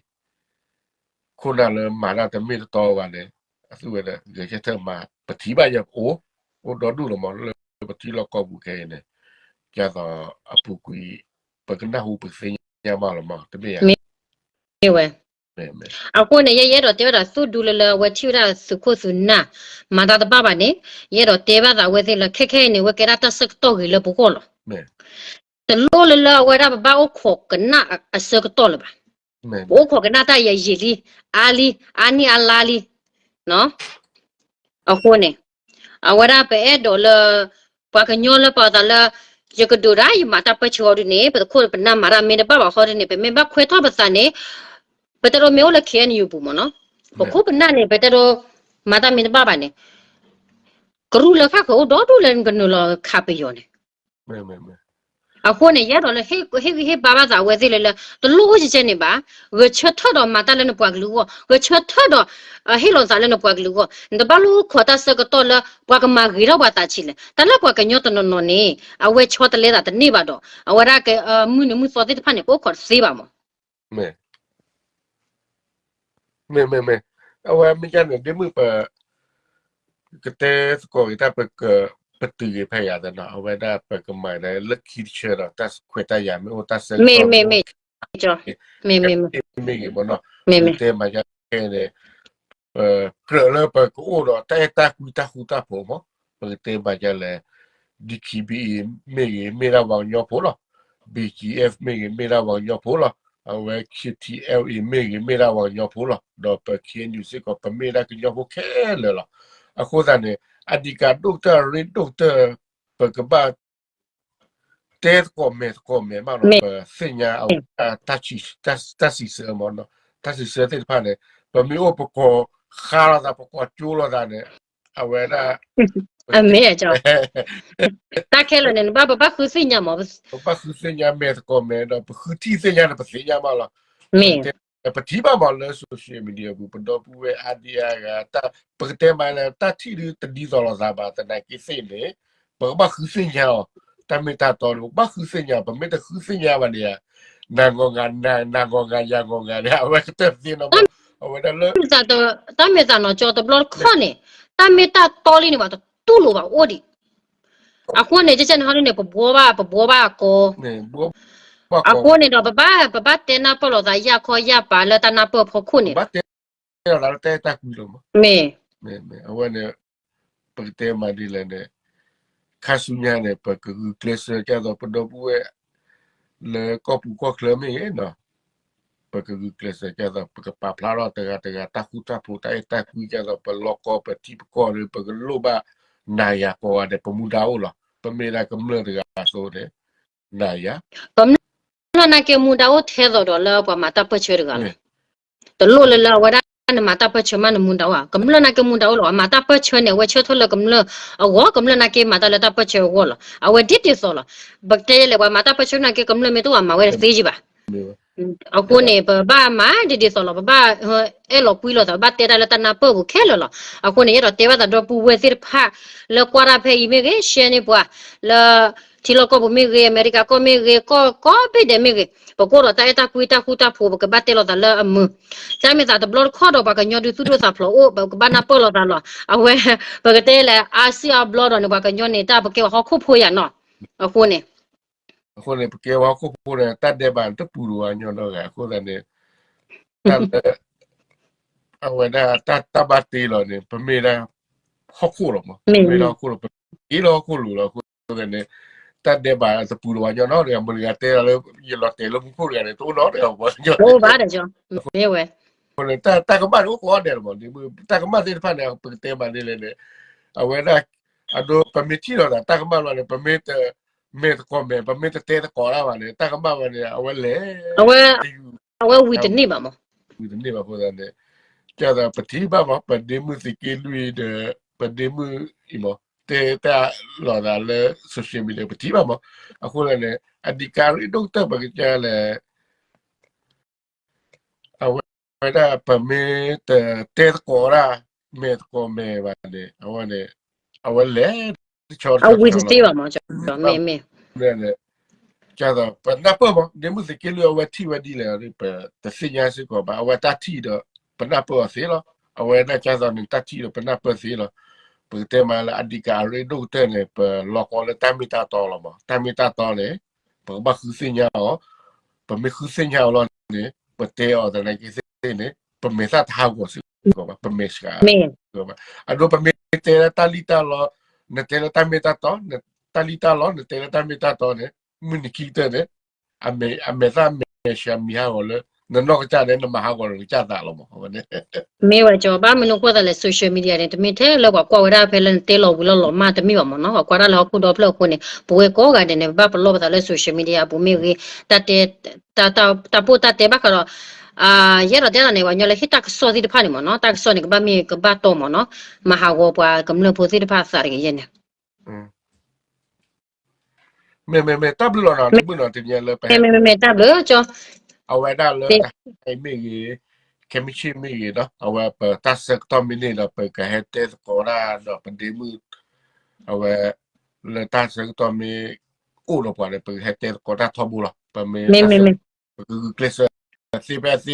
ခိၣ်နၢ်လၢမၤတၢ်တမ့ၢ်တတီဘၣ်န့ၣ်, အသုဝဲဒီး ဂဲၤဆၢထၢၣ်မၤ ပထံၣ်ဘၣ်ယဲအိၣ်, အိၣ်ဒီဒူၣ်လီၤမး လၢပထံလီၢ်ကီၢ်ပူၤခဲအံၤန့ၣ်, ကသိးအပူၤကွံာ် ပကနၢ်ဟူပသ့ၣ်ညါမးလီၤမး တမ့ၢ်ဧါ. မ့ၢ်ဝဲ အဃိန့ၣ် ယဲယအဲၣ်ဒိးတဲဝဲဒၣ် သိၣ်ဒူလၢလၢအဝဲထံၣ်ဝဲဒၣ်သုးခိၣ်သုးနၢ် မၤတၢ်တဘၣ်ဘၣ်န့ၣ်, ယအဲၣ်ဒိးတဲဘၣ်သးဝဲသ့ၣ်လၢ ခဲခဲအံၤန့ၣ် ဝဲကဲဒၣ်တၢ်ဆၢကတီၢ်ဂ့ၤလၢပဂီၢ်လီၤ. တလိၣ်လၢလၢအဝဲဒၣ်ပဘၣ်အိၣ်ခိးကနၣ်အဆၢကတီၢ်လၢၤဘၣ်. ပအိၣ်ခိးကနၣ်တၢ်ယံာ်ယံာ်လံ, အါလံ, အါနံၣ်အါလါလံ. အဃိန့ၣ် အဝဲဒၣ်ပအဲၣ်ဒိးလၢ ပှၤကညီလၢပာ်သးလၢ ယကဒိးဒၣ်ယမၤတၢ်ပၢဆှၢအီၤဒ်န့ၣ် ပတခိၣ်ပနၢ်မၤတၢ်မ့ၢ်တဘၣ်ဘၣ်ဃီဒ်န့ၣ် ပမ့ၢ်ဘၣ်ခွဲးထီၣ်ပသးန့ၣ် ပတဲဒိးမ့ၢ်အိၣ်လၢ K N U ပူၤမ့ၢ်နီၤ, ပခိၣ်ပနၢ်န့ၣ် ပတဲဒိး မၤတၢ်မ့ၢ်တဘၣ်ဘၣ်န့ၣ် ကရူၢ်လၢဃၣ်ဃၢၤအိၣ်ဒီဒူၣ်လၢနကနုာ်လီၤခးပယီၤန့ၣ်. အဃိန့ၣ် ယအဲၣ်ဒိးလၢ ဟ့ၣ်ဂံၢ်ဟ့ၣ်ဘါဘၣ်သးဝဲသ့ၣ်လၢလၢ တလိၣ်အိၣ်ကဲကဲန့ၣ်ဘၣ်, ဂဲၤဆၢထၢၣ်ဒီးမၤတၢ်လၢနပှၤကလုာ်အဂီၢ်, ဂဲၤဆၢထၢၣ်ဒီး ဟ့ၣ်လီၤသးလၢနပှၤကလုာ်အဂီၢ်, နတဘၣ်လိၣ်ခိးတၢ်ဆၢကတီၢ်လၢ ပှၤကမၤဂ့ၤထီၣ်ပှၤသးဆံးလဲၣ်. တၢ်လၢပှၤကညီတနီၤနီၤန့ၣ် အဝဲဆီတလဲသးတန့ၢ်ဘၣ်ဒီး အဝဲဒၣ်က မုၢ်နံၤမုၢ်သီသ့ၣ်တဖၣ်န့ၣ် ကအိၣ်ခိးတသ့ဘၣ်မး. မ့ၢ် မ့ၢ် မ့ၢ် အဝဲမ့ၢ်ဒ်န့ၣ် ဒ့မုၣ်ပ ကတဲသကိးဂ့ၤတၢ် ပက ပတုာ်ဂ့ၤဖဲယၤသနီၤ အဝဲဒၣ်ပကမၤဒၣ်လၢခံတဆၢဒီး တၢ်ခွဲးတၢ်ယာ်မ့ၢ်အိၣ် တၢ်ဆၢကတီၢ်မ့ၢ်အိၣ် မ့ၢ်ဂ့ၤမ့ၢ်နီၤ ပကတဲမၤဒ်ခဲအံၤန့ၣ် ကြၢးလၢပကအိၣ်ဒီးတၢ်အဲၣ်တၢ်ကွံတၢ်ဃူတၢ်ဖိးမး ပကတဲမၤဒ်လဲၣ် D K B A မ့ၢ်ဂ့ၤ မ့ၢ်ဒၣ်ပှၤကညီဖိလီၤ. B G F မ့ၢ်ဂ့ၤ မ့ၢ်ဒၣ်ပှၤကညီဖိလီၤ. အဝဲ K T L A မ့ၢ်ဂ့ၤ မ့ၢ်ဒၣ်ပှၤကညီဖိလီၤ. ဒီးပ K N U စ့ၢ်ကီး ပမ့ၢ်ဒၣ်ကညီဖိခဲလၢာ်လီၤ. အဃိသတးန့ၣ် အဒံးကးဒိၣ်ကတၢၢ် အရ့ဒိၣ်ကတၢၢ် ပကဘၣ် တဲသကိးမဲာ်သကိးမဲာ်မးလီၤ. ပသ့ၣ်ညါအဝဲ တၢ်စံးဆၢမးနီၤ, တၢ်စံးဆၢသ့ၣ်တဖၣ်န့ၣ် ပမ့ၢ်အိၣ်ပကိးဃါလိာ်သး ပကိးကၠိလိာ်သးန့ၣ် အဝဲဒၣ် အမ့ၢ် တၢ်ခဲလၢာ်န့ၣ် နဘၣ်ပဘၣ်ဃုသ့ၣ်ညါမး, ပဘၣ်ဃုသ့ၣ်ညါမဲာ်သကိးမဲာ်ဒီး ပဃုထံၣ်သ့ၣ်ညါန့ၣ် ပသ့ၣ်ညါမးလီၤ. မ့ၢ် ပထံၣ်ဘၣ်မးလၢ social media ပူၤ ပဒီပုၢ်ဝဲၢ်အါဒံအါဂၤ ပကတဲမးလၢ တၢ်ထံၣ်ဒုတဒ်သိးလိာ်သးဘၣ် သနာ်က့သ့ၣ်န့ၣ် ပကဘၣ်ဃုသ့ၣ်ညါအီၤ, တၢ်မ့ၢ်တၢ်တီန့ၣ် ပကဘၣ်ဃုသ့ၣ်ညါ, ပမ့ၢ်တဃုသ့ၣ်ညါဘၣ်န့ၣ် နၤဂီၤဂၤ နၤဂီၤဂၤ ယၤဂီၤဂၤန့ၣ် အဝဲကတၢၢ်သ့နီၤ, အဝဲဒၣ်လၢ တၢ်မ့ၢ်သးနီၤ ကၠီတဘျီတခီၣ်န့ၣ် တၢ်မ့ၢ်တၢ်တီလံန့ၣ် ပှၤတတူၢ်လိာ်ဘၣ်အိၣ်ဒံး အဃိန့ၣ် ကကဲန့ၣ်ဟီဒ်န့ၣ် ပဘှီဘၣ် ပဘှီဘၣ်အကီ, အဃိန့ၣ်ဒီး ပဘၣ် ပဘၣ်တဲနၢ်ပၢၢ်လိာ်သး ယၢ်ခီယၢ်ပၤလၢတၢ်နၢ်ပၢၢ်အဖီခိၣ်န့ၣ်ဒီး မ့ၢ် အဝဲန့ၣ် ပကတဲမးဒ်လဲၣ်န့ၣ် ခါဆူညါန့ၣ် ပကဂုာ်ကျဲးစၢးကသိး ပဒီပုၢ်ဝဲၢ် လၢကီၢ်ပူၤကီၢ်ချၢမ့ၢ်ဂ့ၤနီၤ, ပကဂုာ်ကျဲးစၢးကသိး ပကပာ်ဖျါထီၣ်တဂၤတဂၤ တၢ်ဃူတၢ်ဖိး တၢ်အဲၣ်တၢ်ကွံကသိး ပလီၢ်ကီၢ် ပထံပကီၢ်ဒီး ပကလိၣ်ဘၣ်နၤယၤကိးဂၤဒဲး ပမူဒါအိၣ်လီၤ. ပမ့ၢ်ဒၣ်ကမျၢၢ်တဂၤအသိးန့ၣ် နၤယၤ ကမျၢၢ်နာ်က့မူဒါအိၣ်ထဲသိးဒီးလၢပှၤမၤတၢ်ပၢၢ်ဆၢတဂၤလီၤ. တလိၣ်လၢလၢအဝဲဒၣ်နမၤတၢ်ပၢၢ်ဆၢမး နမူဒါအိၣ်ဧါ, ကမျၢၢ်နာ်က့မူဒါအိၣ်လီၤ. အမၤတၢ်ပၢၢ်ဆၢန့ၣ် အဝဲဆၢထၢၣ်လၢကမျၢၢ်အဂီၢ်, ကမျၢၢ်နာ်က့မၤတၢ်လၢတၢ်ပၢၢ်ဆၢအဂီၢ်လီၤ. အဝဲဒ်ဒ်သိးလီၤ. ပကတဲလဲၣ် ပှၤမၤတၢ်ပၢၢ်ဆၢနာ်က့ ကမျၢၢ်မ့ၢ်တအိၣ် အမၤဝဲတသ့ယံၤဘၣ်. အဃိန့ၣ် ပဘၣ်မၤဒ်ဒ်သိးလီၤ. ပဘၣ်အဲၣ်လီၤကွံလိာ်သး ဘၣ်တဲတၢ်လၢတၢ်နၢ်ပၢၢ်ပူၤခဲလၢာ်လီၤ. အဃိန့ၣ် ယအဲၣ်ဒိးတဲဘၣ်သးဒီပုၢ်ဝဲၢ်သ့ၣ်တဖၣ် လၢကွၢ်တၢ်ဖဲအံၤမ့ၢ်ဂ့ၤ, share န့ၢ်ပှၤ လၢ ထံလီၢ်ကီၢ်ပူၤမ့ၢ်ဂ့ၤ, အမဲရကၤကီၢ်မ့ၢ်ဂ့ၤ, ကီၢ် ကီၢ်ဘ့ၣ်ဒဲးမ့ၢ်ဂ့ၤ, ပကအိၣ်ဒီးတၢ်အဲၣ်တၢ်ကွံတၢ်ဃူတၢ်ဖိး ပကဘၣ်တဲလိာ်သးလၢအမုာ်. တၢ်မ့ၢ်သးတဘျီတခီၣ်ဒီး ပှၤကညီဒုးသူၣ်ဒိၣ်သးဖျိးအိၣ် ပကဘၣ်နၢ်ပၢၢ်လိာ်သးလီၤ. အဝဲ ပကတဲလဲၣ် အါစုအါဘျီဒီးန့ၣ် ပှၤကညီန့ၣ် တၢ်ပကဲပှၤဟီၣ်ခိၣ်ဖိယၤနီၤ. အဃိန့ၣ် အဃိန့ၣ် ပကဲပှၤဟီၣ်ခိၣ်ဖိန့ၣ် တၢ်ဒဲးဘးတပူၤတဝၤညီဒီးဂၤ အဃိသတးန့ၣ် တၢ်လၢ အဝဲဒၣ်တၢ်တၢ်ဘၣ်တ့လီၤန့ၣ် ပမ့ၢ်ဒၣ်ဟီၣ်ခိၣ်လီၤမး, ပမ့ၢ်ဒၣ်ဟီၣ်ခိၣ်လီၤ, ပက့ၤလၢဟီၣ်ခိၣ်လိၤလီၤ. အဃိသတးန့ၣ် တၢ်ဒဲးဘးတပူၤတဝၤညီနီတဂၤ, မတၤတဂၤတဲလၢ ယလီၤတဲာ်လၢမူခိၣ်တဂၤန့ၣ် တအိၣ်နီတဂၤဘၣ်. အဃိန့ၣ် တၢ်ကမၣ်န့ၣ်အိၣ်ကိးဂၤဒဲးလီၤမး, တၢ်ကမၣ်သ့ၣ်တဖၣ်န့ၣ် ပကတဲမးဒ်လဲၣ်န့ၣ် အဝဲဒၣ် အဒိ ပမ့ၢ်ထံၣ်လိာ်သးတၢ်ကမၣ်လီၤန့ၣ် ပမ့ၢ်တ မဲာ်သကိးမဲာ် ပမ့ၢ်တတဲသကိးတၢ်ဘၣ်န့ၣ် တၢ်ကမၣ်ဝဲန့ၣ် အဝဲလဲၤ အဝဲဝံၤတန့ၢ်ဘၣ်မး, ဝံၤတန့ၢ်ဘၣ်အဃိသတးန့ၣ် ကဲသိးပထံၣ်ဘၣ်မး ပဒ့မုၣ်သုးက့လွံၢ်ဒီး ပဒ့မုၣ်အံၤမး တဲတၢ်လိာ်သးလၢ social media ပထံၣ်ဘၣ်မး, အဃိသတးန့ၣ် အဓိကရုဏ်းဒိၣ်ကတၢၢ် ပကတဲလဲၣ် အဝဲဒၣ် ပမ့ၢ်တတဲသကိးတၢ် မဲာ်သကိးမဲာ်ဘၣ်န့ၣ် အဝဲန့ၣ် အဝဲလဲၤတဆီတဆီတဆီလီၤ. မ့ၢ် မ့ၢ် ကဲသိး ပနၢ်ပၢၢ်မး ဒ့မုၣ်သုးက့လွံၢ် အဝဲထံၣ်ဝဲဒ်လဲၣ် ပတသ့ၣ်ညါစ့ၢ်ကီးဘၣ်. အဝဲတၢ်ထံၣ်ဒီး ပနၢ်ပၢၢ်အီၤသ့လီၤ. အဝဲဒၣ်ကဲသိးန့ၣ် တၢ်ထံၣ်ဒီးပနၢ်ပၢၢ်သ့လီၤ. ပကတဲမးလၢ အဓိကရုဏ်းဒိၣ်ကတၢၢ်န့ၣ် ပလီၤကီလၢတၢ်မ့ၢ်တၢ်တီလီၤမး. တၢ်မ့ၢ်တၢ်တီန့ၣ် ပကဘၣ်ဃုသ့ၣ်ညါအီၤ ပမ့ၢ်ဃုသ့ၣ်ညါအီၤလီၤန့ၣ် ပတဲအီၤသနာ်က့သ့ၣ်န့ၣ် ပမဲာ်သၣ်တဟးဂီၤစ့ၢ်ကီးဘၣ်, ပမဲာ်ဆှးစ့ၢ်ကီးဘၣ်. အဒိပမ့ၢ်တဲလၢတၢ်လံၣ်တၢ်လီ နတဲလၢတၢ်မ့ၢ်တၢ်တီ, တၢ်လံၣ်တၢ်လီ နတဲလၢတၢ်မ့ၢ်တၢ်တီန့ၣ် မုၢ်နံၤခံကတၢၢ်န့ၣ် အမဲာ်သၣ်မဲာ်ဆှးမံၤဟးဂီၤလၢ နနီၢ်ကစၢ်န့ၣ် နမၤဟးဂီၤနကစၢ်သးလီၤမး အဝဲန့ၣ် မ့ၢ်ဝဲကၠီ ဘၣ်မနုၤအဃိသတးလဲၣ် social media န့ၣ် တမ့ၢ်ထဲလၢပှၤကွၢ်ဝဲဒၣ်ဖဲလၢနတဲလီၤဝံၤလီၤလီၤမၢ်တမ့ၢ်ဘၣ်မးနီၤ. ပှၤကွၢ်တၢ်လၢဟီၣ်ခိၣ်ဒီဖျၢၣ်အဃိန့ၣ် ပဝဲကိးဂၤဒဲးန့ၣ် ပဘၣ်ပလီၢ်ပသးလၢ social media အပူၤမ့ၢ်ဂ့ၤ, တၢ်တဲ တၢ် တၢ်ပိၢ်တၢ်တဲဘၣ်ဃးဒီး ယအဲၣ်ဒိးတဲဒၣ်န့ၣ် ပှၤကညီလၢဟ့ၣ်တၢ်ကစီၣ်သ့ၣ်တဖၣ်န့ၣ်မးနီၤ, တၢ်ကစီၣ်န့ၣ် ကဘၣ်မ့ၢ်ကဘၣ်တီမးနီၤ, မၤဟးဂီၤပှၤကမျၢၢ်ဖိသ့ၣ်တဖၣ်သးတဂ့ၤယဲန့ၣ် မ့မ့မ့ၢ်တၢ်ဘျုးလီၤနီၤ, တဘျုးနီၤ တနံၤလၢပဟဲ မ့မ့မ့ၢ်တၢ်ဘျုးကၠီ အဝဲဒၣ်လၢတၢ်ဟဲမ့ၢ်ဂ့ၤ, ခဲမုၢ်ဆ့ၣ်မ့ၢ်ဂ့ၤဒီး အဝဲပတၢ်ဆၢကတီၢ်မ့ၢ်န့ၢ်ဒီး ပကဟဲတဲသကိးတၢ်ဒီးပဒ့မုၣ်, အဝဲ လၢတၢ်ဆၢကတီၢ်မ့ၢ်အိၣ်ဒီးပှၤဒီး ပကဟဲတဲသကိးတၢ်ထီဘိလီၤ. ပမ့ၢ်တၢ်ဆၢ ပကဂုာ်ကျဲးစၢးသ့ဖဲသ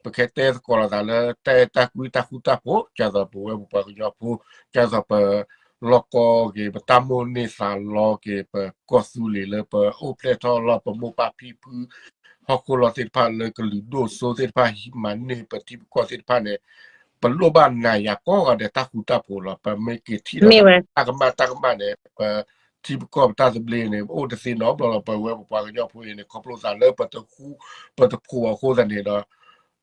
့, ပကဟဲတဲသကိးလိာ်သးလၢတၢ်အဲၣ်တၢ်ကွံတၢ်ဃူတၢ်ဖိး, ကၢ်သိးပဝဲပပှၤကညီဖိ, ကၢ်သိးပလီၢ်ကီက့ၤ ပတၢ်မိၣ်န့ၢ်သးလီက့ၤ ပကီၢ်သူလ့ၤလၢပအိၣ်ဖျဲၣ်ထီၣ်လီၤ ပမိၢ်ပၢ်ဖံဖု ဟီၣ်ခိၣ်လီၢ်သ့ၣ်တဖၣ်လၢကလုာ်ဒိၣ်စိသ့ၣ်တဖၣ် ဟံးမၤန့ၢ်ပထံပကီၢ်သ့ၣ်တဖၣ်န့ၣ် ပလိၣ်ဘၣ်နၤယၤကိးဂၤဒဲးတၢ်ဃူတၢ်ဖိးလီၤ. ပမ့ၢ်က့ၤထံၣ်လီၤတၢ်ကမၣ်တၢ်ကမၣ်န့ၣ် ပထံပကီၢ်ပတၢ်သဘျ့န့ၣ် ပအိၣ်တသ့နီတဘျီလီၤ. ပဝဲပပှၤကညီဖိအံၤန့ၣ် ခီဖျိသးလၢပတဃူ ပတဖိးအဃိသတးန့ၣ်ဒီး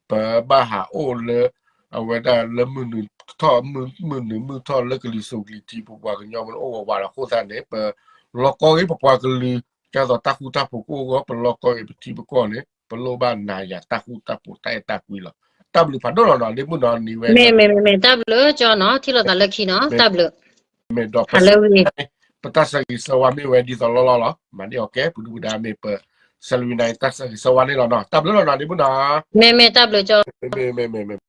ပဘၣ်ဟးအိၣ်လၢ အဝဲဒၣ်လၢမုၢ်နုာ်ထီၣ် မုၢ်နုာ်မုၢ်ထီၣ်လၢကလံၤစိးကလံၤထံး ပပှၤကညီမ့ၢ်အိၣ်ဝးဝးဒီးအဃိသတးန့ၣ် ပလီၤကီဂ့ၤပပှၤကလုာ် ဒ်သိးတၢ်ဃူတၢ်ဖိးကအိၣ်အဂီၢ် ပလီၤကီဂ့ၤပထံပကီၢ်န့ၣ် ပလိၣ်ဘၣ်နၤယၤတၢ်ဃူတၢ်ဖိးတၢ်အဲၣ်တၢ်ကွံလီၤ. တၢ်ဘျုးဖးဒိၣ်လီၤနီၤ ဒ့မုၢ်နီၤ နံၤဝဲ မ့ၢ်မ့ၢ်မ့ၢ်မ့ၢ် တၢ်ဘျုးကၠီနီၤ ထံၣ်လိာ်သးလၢခံနီၤ တၢ်ဘျုး မ့ၢ်ဒီး ပတၢ်ဆၢဂ့ၤဆၢဝါမ့ၢ်ဝဲဒ်သိးလီၢ်လီၢ်လီၤ. မၤန့ၢ်အီၤကဲ ပဒုၣ်ပဒါမ့ၢ်ပ စဲးလဝံနၤ တၢ်ဆၢဂ့ၤဆၢဝါန့ၣ်လီၤနီၤ တၢ်ဘျုးလီၤနီၤ ဒ့မုၢ်နီၤ မ့ၢ်မ့ၢ်တၢ်ဘျုးကၠီ မ့ၢ်မ့ၢ်မ့ၢ်